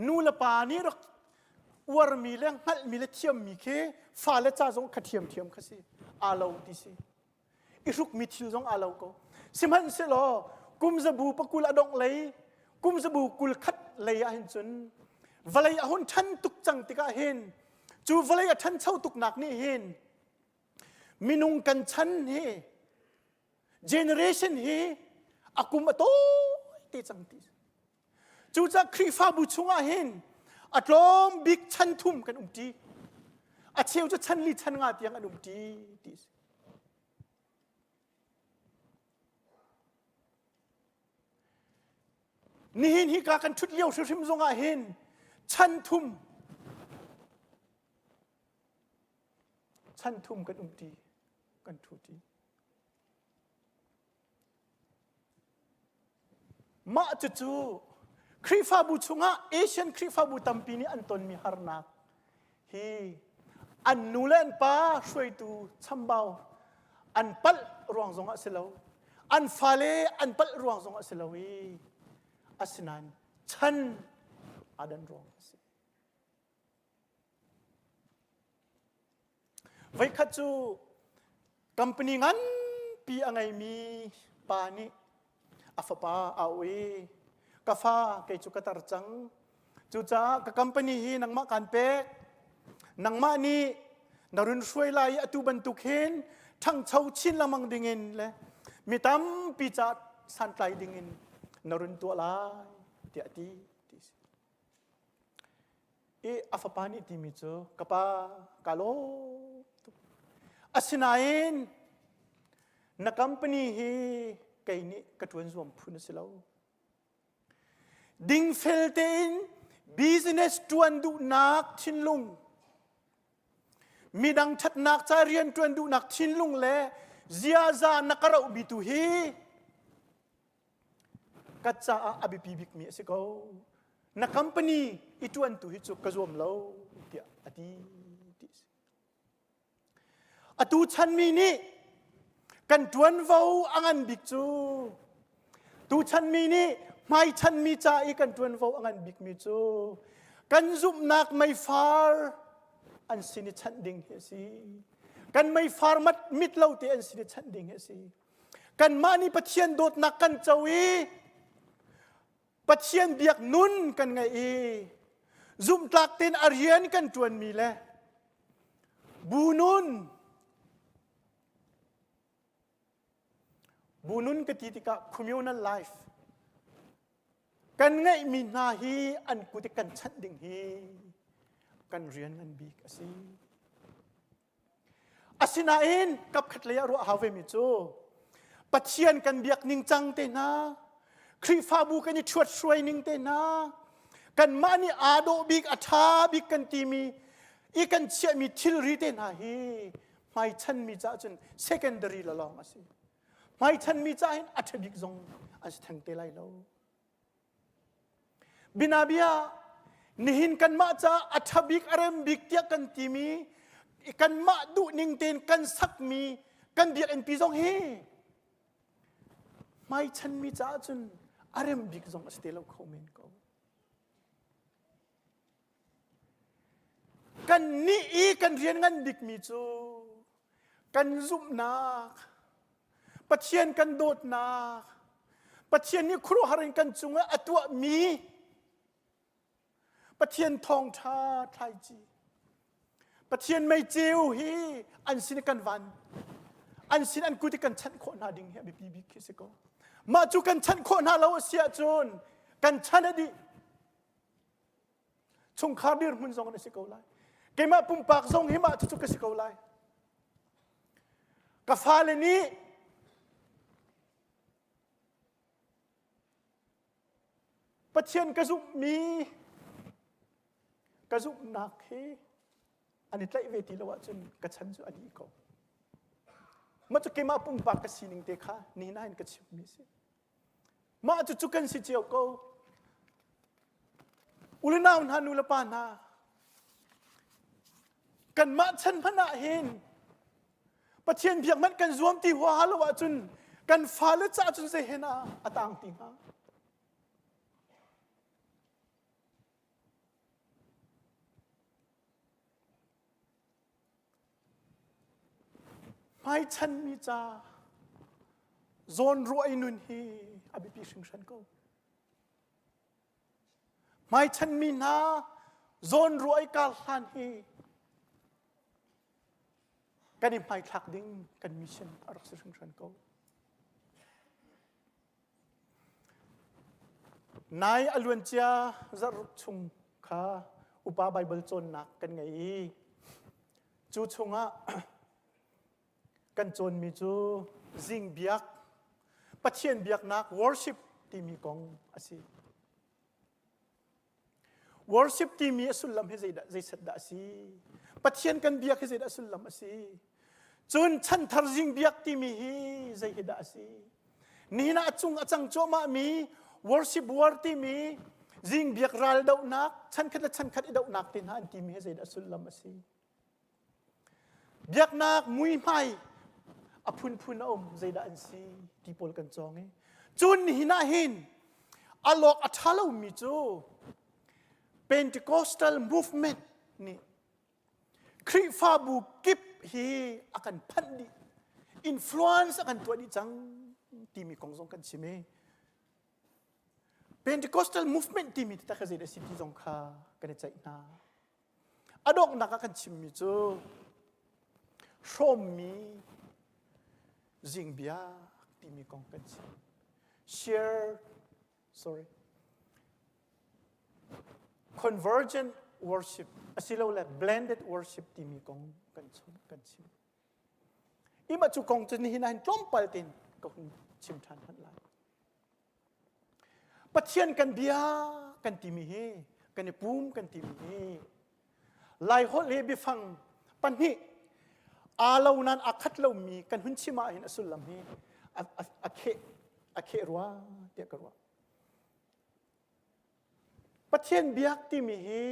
Nu le pa nih rak uarmi le hngalhmi le thiammi khi fale ca zong kha thiamthiam kha si. Aa lo ti si. I hrukmi thil zong aa lo ko. Sihmanhsehlaw kum zabu pakul a dongh lei, kum zabu kul khat lei ah hin cun vawlei a hun ṭhan tuk cang tikah hin cu vawlei a ṭhancho tuknak nih hin Minung kan chan hi generation hi a kum a tawi te cang ti. Cucaah Khrihfabu chungah hin a tlawm bik chan thum kan um ṭi. A cheu cu chan li chan nga tiang an um ṭi ti a si. Nihin hika kan ṭhut lio hrimhrim zongah hin chan thum Chan thum kan umṭi, kan ṭhuṭi. Mah cucu Khrihfabu chungah Asian Khrihfabu tampi nih an tonmi harnak hi an nu le an pa hruaitu chambau an palh ruang zongah si lo an fale an palh ruang zongah si lo i asinain chan aa dan ruang a si. Voikhat cu company nganpi a ngeimi pa nih a fapa a auh i ka fa kei cu ka tar cang. Cucaah ka company hi nangmah kaan pek. Nangmah nih na run hruai lai i atu bantuk hin ṭhangcho chin lengmang dingin le mi tampi caah santlai dingin na run tuah lai tiah a ti. Ti a si. I a fapa nih timi cu ka pa ka lawm tuk. Asinain na company hi kei nih ka ṭuan zuam phun a si lo. Dingfel tein business ṭuan duhnak thinlung, midang ṭhatnak ca rian ṭuan duhnak thinlung le ziaza na ka rohmi tu hi ka caah a biapi bikmi a si ko. Na company i ṭuantu hi cu ka zuam lo tiah a ti ti si. Atu chanmi nih kan ṭuanvo a ngan bik cu tuchan mi nih hmaichan mi ca i kan ṭuanvo a ngan bikmi cu kan zumhnak meifar an sin i chanh ding hi a si. Kan meifar mat mit lo te an sin i chanh ding hi a si. Kanmah nih Pathian dawtnak kan co i Pathian biak nun kan ngeih i zumhtlak tein a rian kan ṭuanmi le bu nun bu nun ka ti tikah communal life kan ngeihmi hna hi an kut i kan chanh ding hi kan rian ngan bik a si. Asinain kapkhat lei ah ruah hau vemi cu Pathian kan biak ning cang te hna, Khrihfabu kan i ṭhuat hruai ning te hna, kanmah nih aa dawh bik, a ṭha bik kan timi i kan chiahmi thilri te hna hi hmaichanmi caah cun secondary lalawng a si. Hmaichanmi caah hin a ṭha bik zong an si theng te lai lo. Binabia nihin kanmah caah a ṭha bik a rem bik tiah kan timi kanmah duhning tein kan sakmi kan biakinn pi zong hi hmaichanmi caah cun a rem bik zong a si te lo kho men ko. Kan nih i kan rian ngan bikmi cu kan zumhnak, Pathian kan dawtnak, Pathian nih khuaruahhar in kan cungah a tuahmi Pathian thawngṭha thlaici, Pathian meiceu hi an sin kan van, an sin an kut i kan chanh khawh hna ding hi a biapi bik khi si ko. Mah cu kan chanh khawh hna lo a si ahcun kan chan a dih. Chungkhar dirhmun zong na si ko lai. Keimah pumpak zong hi mah cucu ka si ko lai. Ka fale nih Pathian ka zumhmi ka zumhnak hi an i tlaih ve ti lo ahcun ka chan cu a dih ko. Mah cu keimah pumpak ka sining te kha ni nain ka chimmi a si. Mah cucu kan si cio ko. Ulenau hna nu le pa hna, kanmah chan hmanh ah hin Pathian biak hmanh kan zuam ti huaha lo ahcun kan fale caah cun zei hen ah a tang ti hnga. Hmaichanmi ca zawnruah i nun hi a biapi hringhran ko. Hmaichanmi hna zawnruah i kar hlan hi kan i hmaithlak ding kan mission a rak si hringhran ko. Nai a luancia zarh chung kha upa Baibal cawnnak kan ngei i cu chungah kan cawnmi cu zing biak Pathian biaknak worship timi kong a si. Worship timi a sullam hi zeidah zeiset dah a si? Pathian kan biak hi zeidah a sullam a si? Cun chanthar zing biak timi hi zei hi dah a si? Nihin ah a cung a cang cuahmah mi worship war timi zing biak ral dohnak chankhat le chankhat i dohnak te hna an timi hi zeidah a sullam a si? Biaknak muihmai a phunphun a um zeidah an si ti pawl kan cawng i cun nihin ah hin a lawk a ṭha lomi cu Pentecostal movement nih Khrihfabu kip hi a kan phanh dih influence a kan tuah dih cang timi kong zong kan chim i Pentecostal movement timi taktak hi zeidah a si ti zong kha kan i ceih hna. A donghnak ah kan chimmi cu hrawmmi zingbiak timi kong kan chim. Share, sorry, convergent worship asilole blended worship timi kong kan chim. Kan chim. Ima cu kong cu nihin ah hin tlawmpal tein ka hun chim ṭhan hmanh lai. Pathian kan bia kan timi hi kan i pum kan timi hi Laiholh hi biafang pahnih aa lo nain aa khat lomi kan hun chim ah hin a sullam hi a, a, a kheh a kheh rua tiah ka ruah. Pathian biak timi hi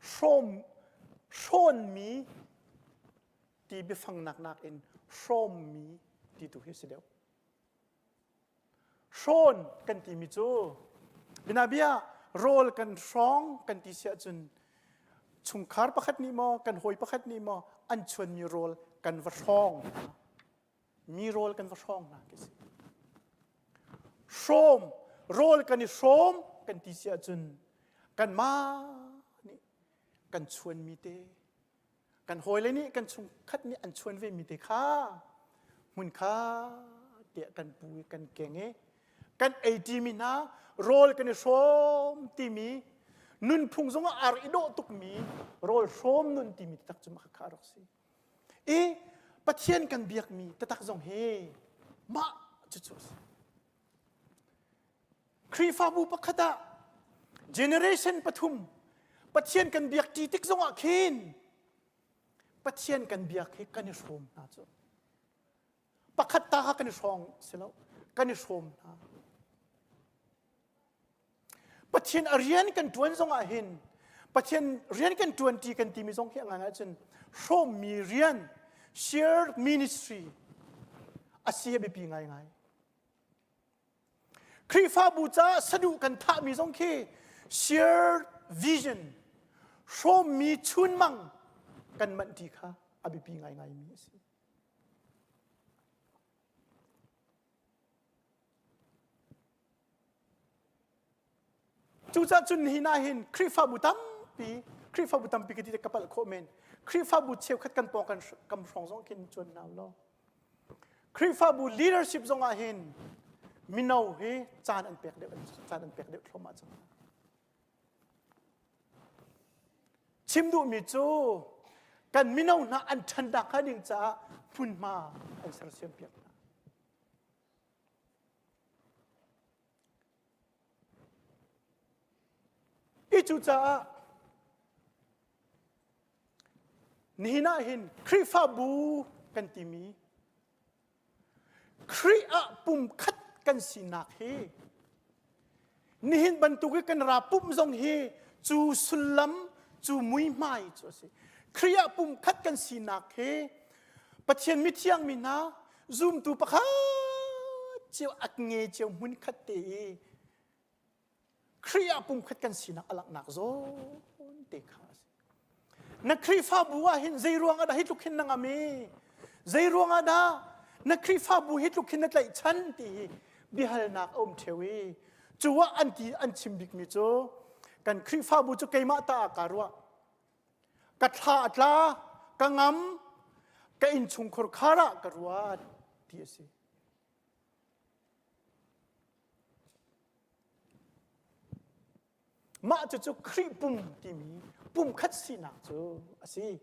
hrawm hrawnmi ti biafangnak nakin hrawmmi ti tu hi si deuh. Hrawn kan timi cu binabia rawl kan hrawng kan ti si ahcun chungkhar pakhat nih maw kan hawi pakhat nih maw an chuanmi rawl kan va hrawng hna. Mi rawl kan va hrawng hna khi si. Hrawm rawl kan i hrawm kan ti si ahcun kanmah nih kan chuanmi te kan hawile nih kan chungkhat nih an chuan ve mi te kha hmun kha tiah kan pu i kan keng i kan ei ṭimi hna rawl kan i hrawm timi nunphung zong ah ar i dawh tukmi rawl hrawm nun timi taktak cu mah kha a rak si i Pathian kan biakmi taktak zong hi mah cucu a si Khrihfabu pakhat ah generation pathum Pathian kan biak ṭi tik zongah khin Pathian kan biak hi kan i hrawm hna cu. Pakhat ta kha kan i hrawng si lo, kan i hrawm hna. Pathian a rian kan ṭuan zongah hin Pathian rian kan ṭuan ṭi kan timi zong hi a ngai ahcun hrawmmi rian shared ministry a si a biapi ngaingai. Khrihfabu caah saduh kan thahmi zong khi shared vision hrawmmi chunmang kan manh ti kha a biapi ngaingaimi a si. Cucaah cun nihin ah hin Khrihfabu tampi Khrihfabu tampi ka ti ka palh khawh men Khrihfabu cheukhat kan pawng kan kam hrawng zong khin cuan hna law Khrihfabu leadership zong ah hin mino hi caan an pek deuh caan an pek deuh thluahmah cang hna. Chim duhmi cu kan mino hna an ṭhannak hnga ding caah hmunhma an sersiam piak hna. I cucaah nihin ah hin Khrihfabu kan timi Khrih ah pumkhat kan sinak hi nihin bantuk i kan ra pumh zong hi cu sullam cu muihmai cu a si. Khrih ah pumkhat kan sinak hi Pathian mithiang mi hna zumtu pakhat cio a nge cio hmun khat te i Khrih ah pumkhat kan sinak a langhnak zawn te kha a si. Na Khrihfabu ah hin zei ruang ah dah hi tluk hin na ngam i zei ruang ah dah na Khrihfabu hi tluk hin na tlaihchan ti hi biahalnak a um ṭheo i cu ah an ti an chim bikmi cu kan Khrihfabu cu keimah ta ah kaa ruah ka thla a tla ka ngam ka innchungkhur khar ah ka ruat ti a si. Mah cucu Khrih pum timi pumkhat sinak cu a si.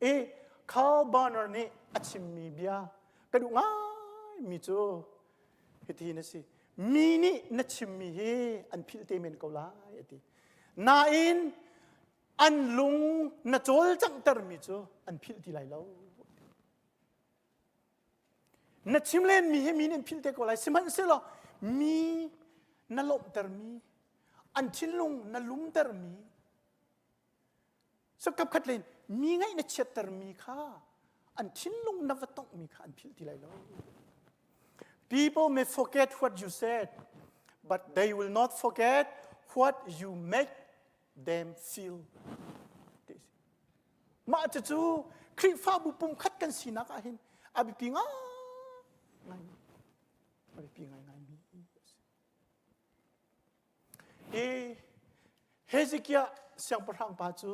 I Karl Barner nih a chimmi bia ka duh ngaimi cu hitihin a si. Mi nih na chimmi hi an philh te men ko lai a ti. Nain an lung na cawlcanghtermi cu an philh ti lai lo. Na chim lenmi hi mi nih an philh te ko lai. Sihmanhsehlaw mi na lawmhtermi, an thinlung na lumtermi, so kapkhat len mi ngaih na chiattermi kha an thinlung na va tonghmi kha an philh ti lai lo. People may forget what you said, but they will not forget what you make them feel. Mah cucu Khrihfabu pumkhat kan sinak ah hin a biapi ngai a biapi ngaingai mi a si. Hi Hezekiah siangpahrang pa cu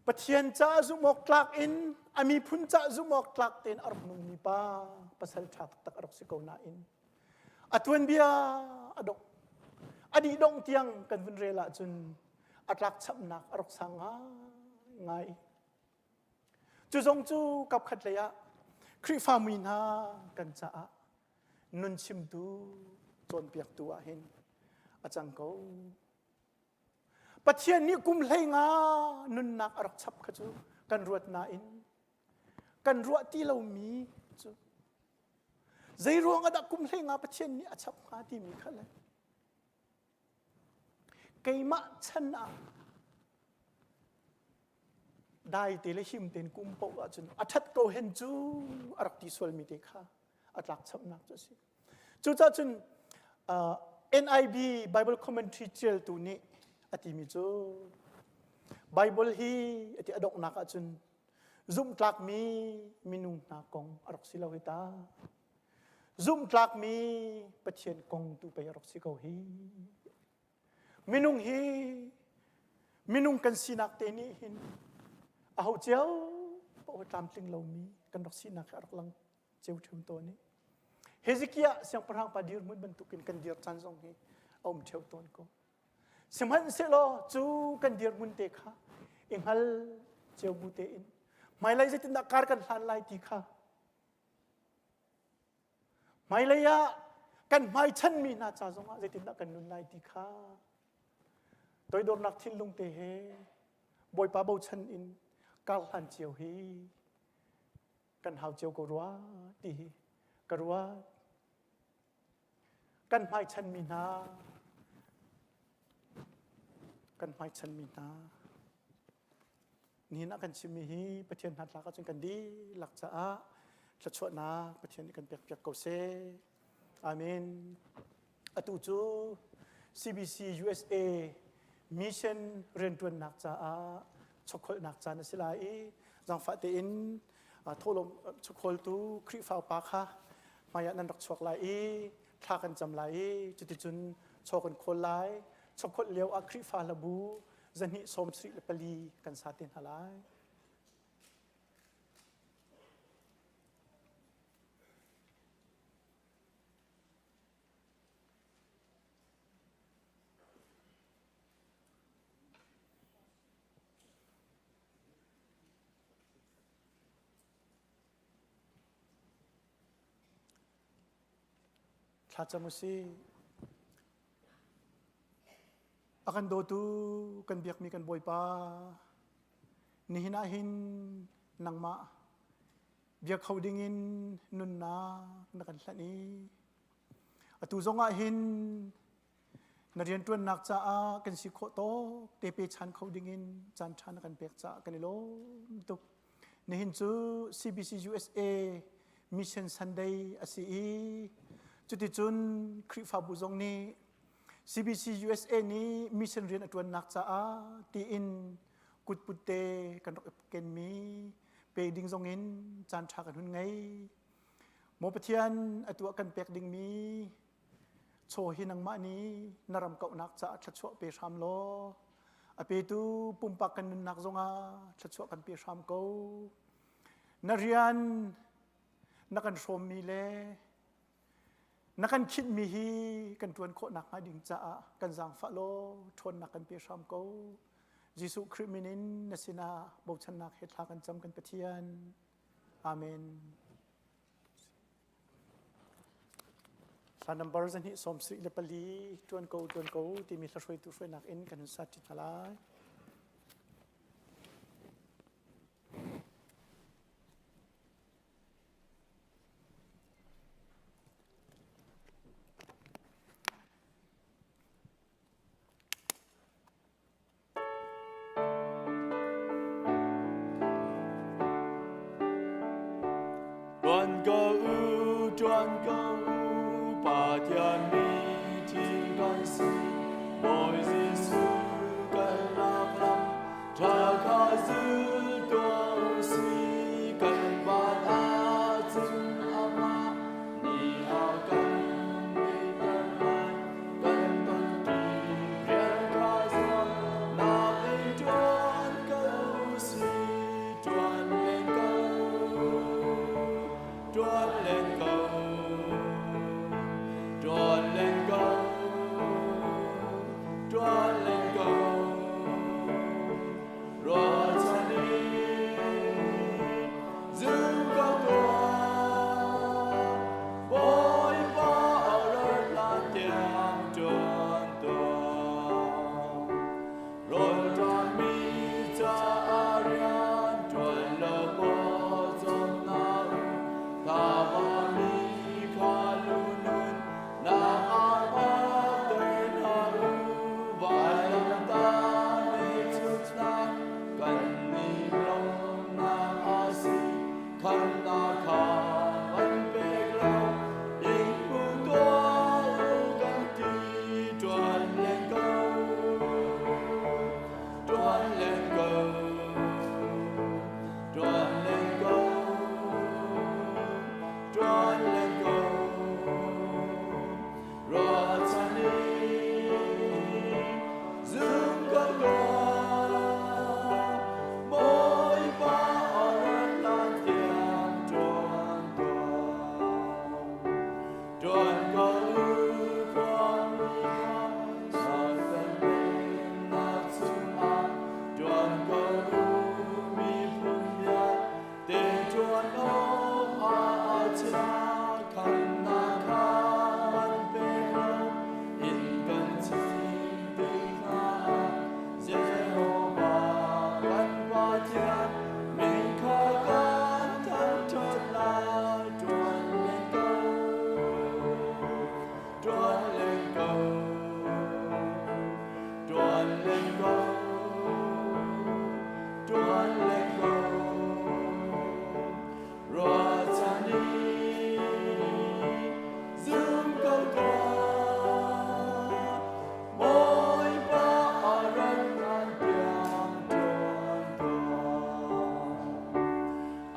Pathian caah zumh awk tlak in a miphun caah zumh awk tlak tein a rak nungmi pa pasal ṭha taktak a rak si ko nain a tuanbia a dongh a dih dongh tiang kan vun rel ahcun a tlakchamhnak a rak sang ngaingai. Cu zong cu kapkhat lei ah Khrihfa mi hna kan caah nun chimtu cawnpiaktu ah hin a cang ko. Pathian nih kum hlei nga nunnak a rak chap kha cu kan ruat nain kan ruah ti lomi cu zei ruang ah dah kum hlei nga Pathian nih a chap hnga timi kha le. Keimah chan ah dai te le him tein kum paoh ahcun a ṭhat ko hen cu a rak ti sualmi te kha a tlakchamhnak cu a si. Cucaah cun uh, NIV Bible commentary ṭialtu nih a timi cu Bible hi a ti a donghnak ahcun zumhtlakmi minung hna kong a rak si lo hi ta. Zumhtlakmi Pathian kong tu pei a rak si ko hi. Minung hi minung kan sinak te nih hin aho cio paoh tlamtling lomi kan rak sinak hi a rak lang cio ṭheu tawn i Hezekiah siangpahrang pa dirhmun bantukin kan dir caan zong hi a um ṭheu tawn ko. Sihmanhsehlaw cu kan dirhmun te kha i hngal cio bu tein hmailei zeitindah kar kan hlan lai ti kha hmailei ah kan hmaichanmi hna ca zongah zeitindah kan nun lai ti kha toidornak thinlung te he Bawipa bochan in kar hlan cio hi kan hau cio ko rua ti hi ka ruat. Kan hmaichanmi hna kan hmaichanmi hna nihin ah kan chimmi hi Pathian hnatlak ahcun kan dihlak caah thluachuahnak Pathian nih kan pekpiak ko seh. Amen. Atu cu CBC USA mission rianṭuannak caah chokholhnak caan a si lai i zaangfah tein thawhlawm chokholtu Khrihfa upa kha hmaiah nan rak chuak lai i thla kan cam lai i cuticun chaw kan khawl lai. Chokholh lio ah Khrihfa hlabu zahnih sawm sarih le pali kan sa te hna lai. Thlacam u sih. A kan dawtu kan biakmi kan Bawipa, nihin ah hin nangmah bia kho dingin nunnak na kan hlanh i atu zongah hin na rianṭuannak caah kan si khawh tawk te pe chan kho dingin caan ṭha na kan pek caah kan i lawm tuk. Nihin cu CBC USA Mission Sunday a si i cuticun Khrihfabu zong nih CBC USA nih mission rian a ṭuannak caah tiin kutput te kan rak i kenmi pe ding zongin caan ṭha kan hun ngei. Maw Pathian, atu ah kan pek dingmi chaw hi nangmah nih na ram kauhnak caah thluachuah pe hram law a petu pumpak kan nunnak zongah thluachuah kan pe hram ko. Na rian na kan hrawmmi le na kan khinhmi hi kan ṭuan khawh nakhnga ding caah kan zaangfah law ṭhawnnak kan pe hram ko. Jesuh Khrih min in na sinah bochannak he thla kan cam kan Pathian. Amen. Hla number zahnih sawm sarih le pali ṭuan ko ṭuan ko timi hla hruaitu hruainak in kan hun sat ṭi hna lai. Tuan ko u, tuan ko u, Pathian mi thi kan si, Bawi Jesuh kan la. ko, tuan len ko, tuan len ko. Ruahchan in zum ko tuah, Bawipa a rat hlan tiang ṭuan tuah.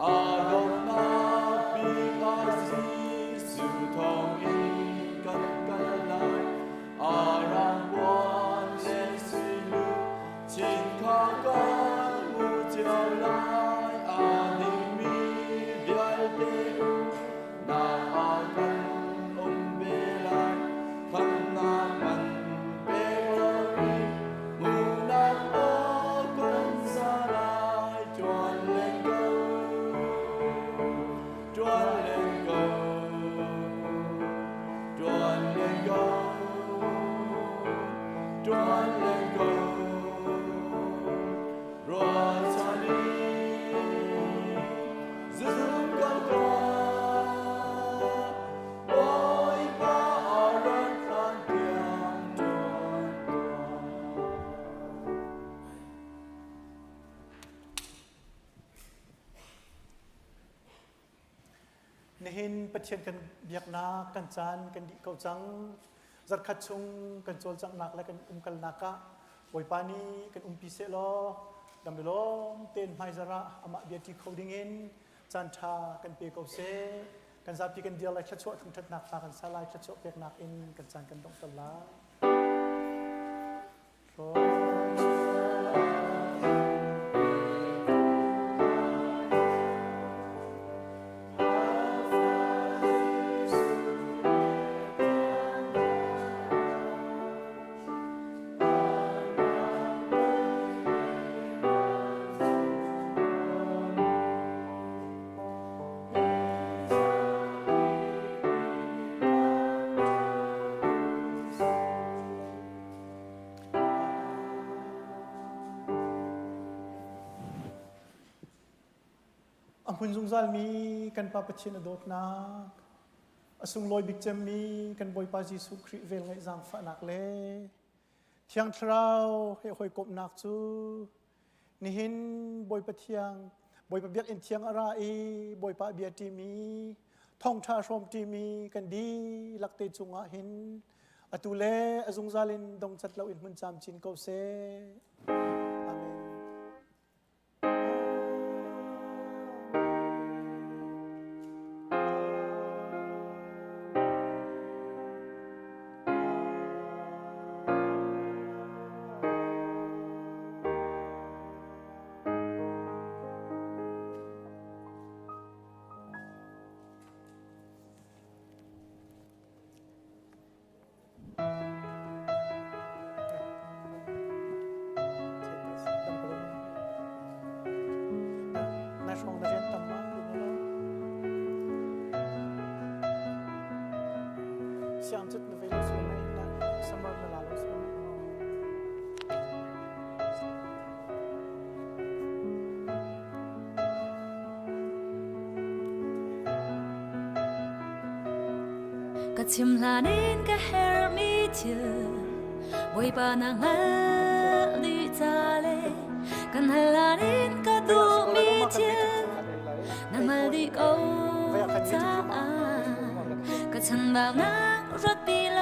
A donghnak bik ah Jesuh thawngin kan kal lai, a rang puan le sui luchin kha kan hmu cio lai. A dingmi vialte umnak ah kan um ve lai. Khamhnak man pek loin hmuhnak aw kan sa lai. Ṭuan len ko, ṭuan len ko, ṭuan len ko, ṭuan len ko. Ruahchan in zum ko tuah, Bawipa a rat hlan tiang ṭuan tuah. Nihin Pathian kan biaknak kan caan kan dih ko cang. Zarkhat chung kan cawlcanghnak le kan umkalnak ah Bawipa nih kan umpi sehlaw dam i lawm tein hmaizarh ah amah bia ṭi kho dingin caan ṭha kan pe ko seh. Kan zapi kan dir lai thluachuah thangṭhatnak hla kan sa lai thluachuah peknak in kan caan kan donghter lai. A hmun zungzalmi kan Pa Pathian a dawtnak, a sunglawi bik cemmi kan Bawipa Jesuh Khrih velngeih zaangfahnak le Thiang Thlarau he hawikomhnak cu nihin Bawipa thiang, Bawipa biakinn thiang a ra i Bawipa bia ṭimi, thawngṭha hrawm ṭimi kan dihlak te cungah hin atu le a zungzal in dongcat loin hmun camcin ko seh. Amen. Na hrawng na rian tam ma? Siang cut na vei lo si mai na summer na la lo si mai. Ka chim hlan in ka herhmi thil Bawipa na hngalh dih ca le kan hal hlan in ka duhmi thil na hngal dih ko caah ka chanbaunak ruat ti lo.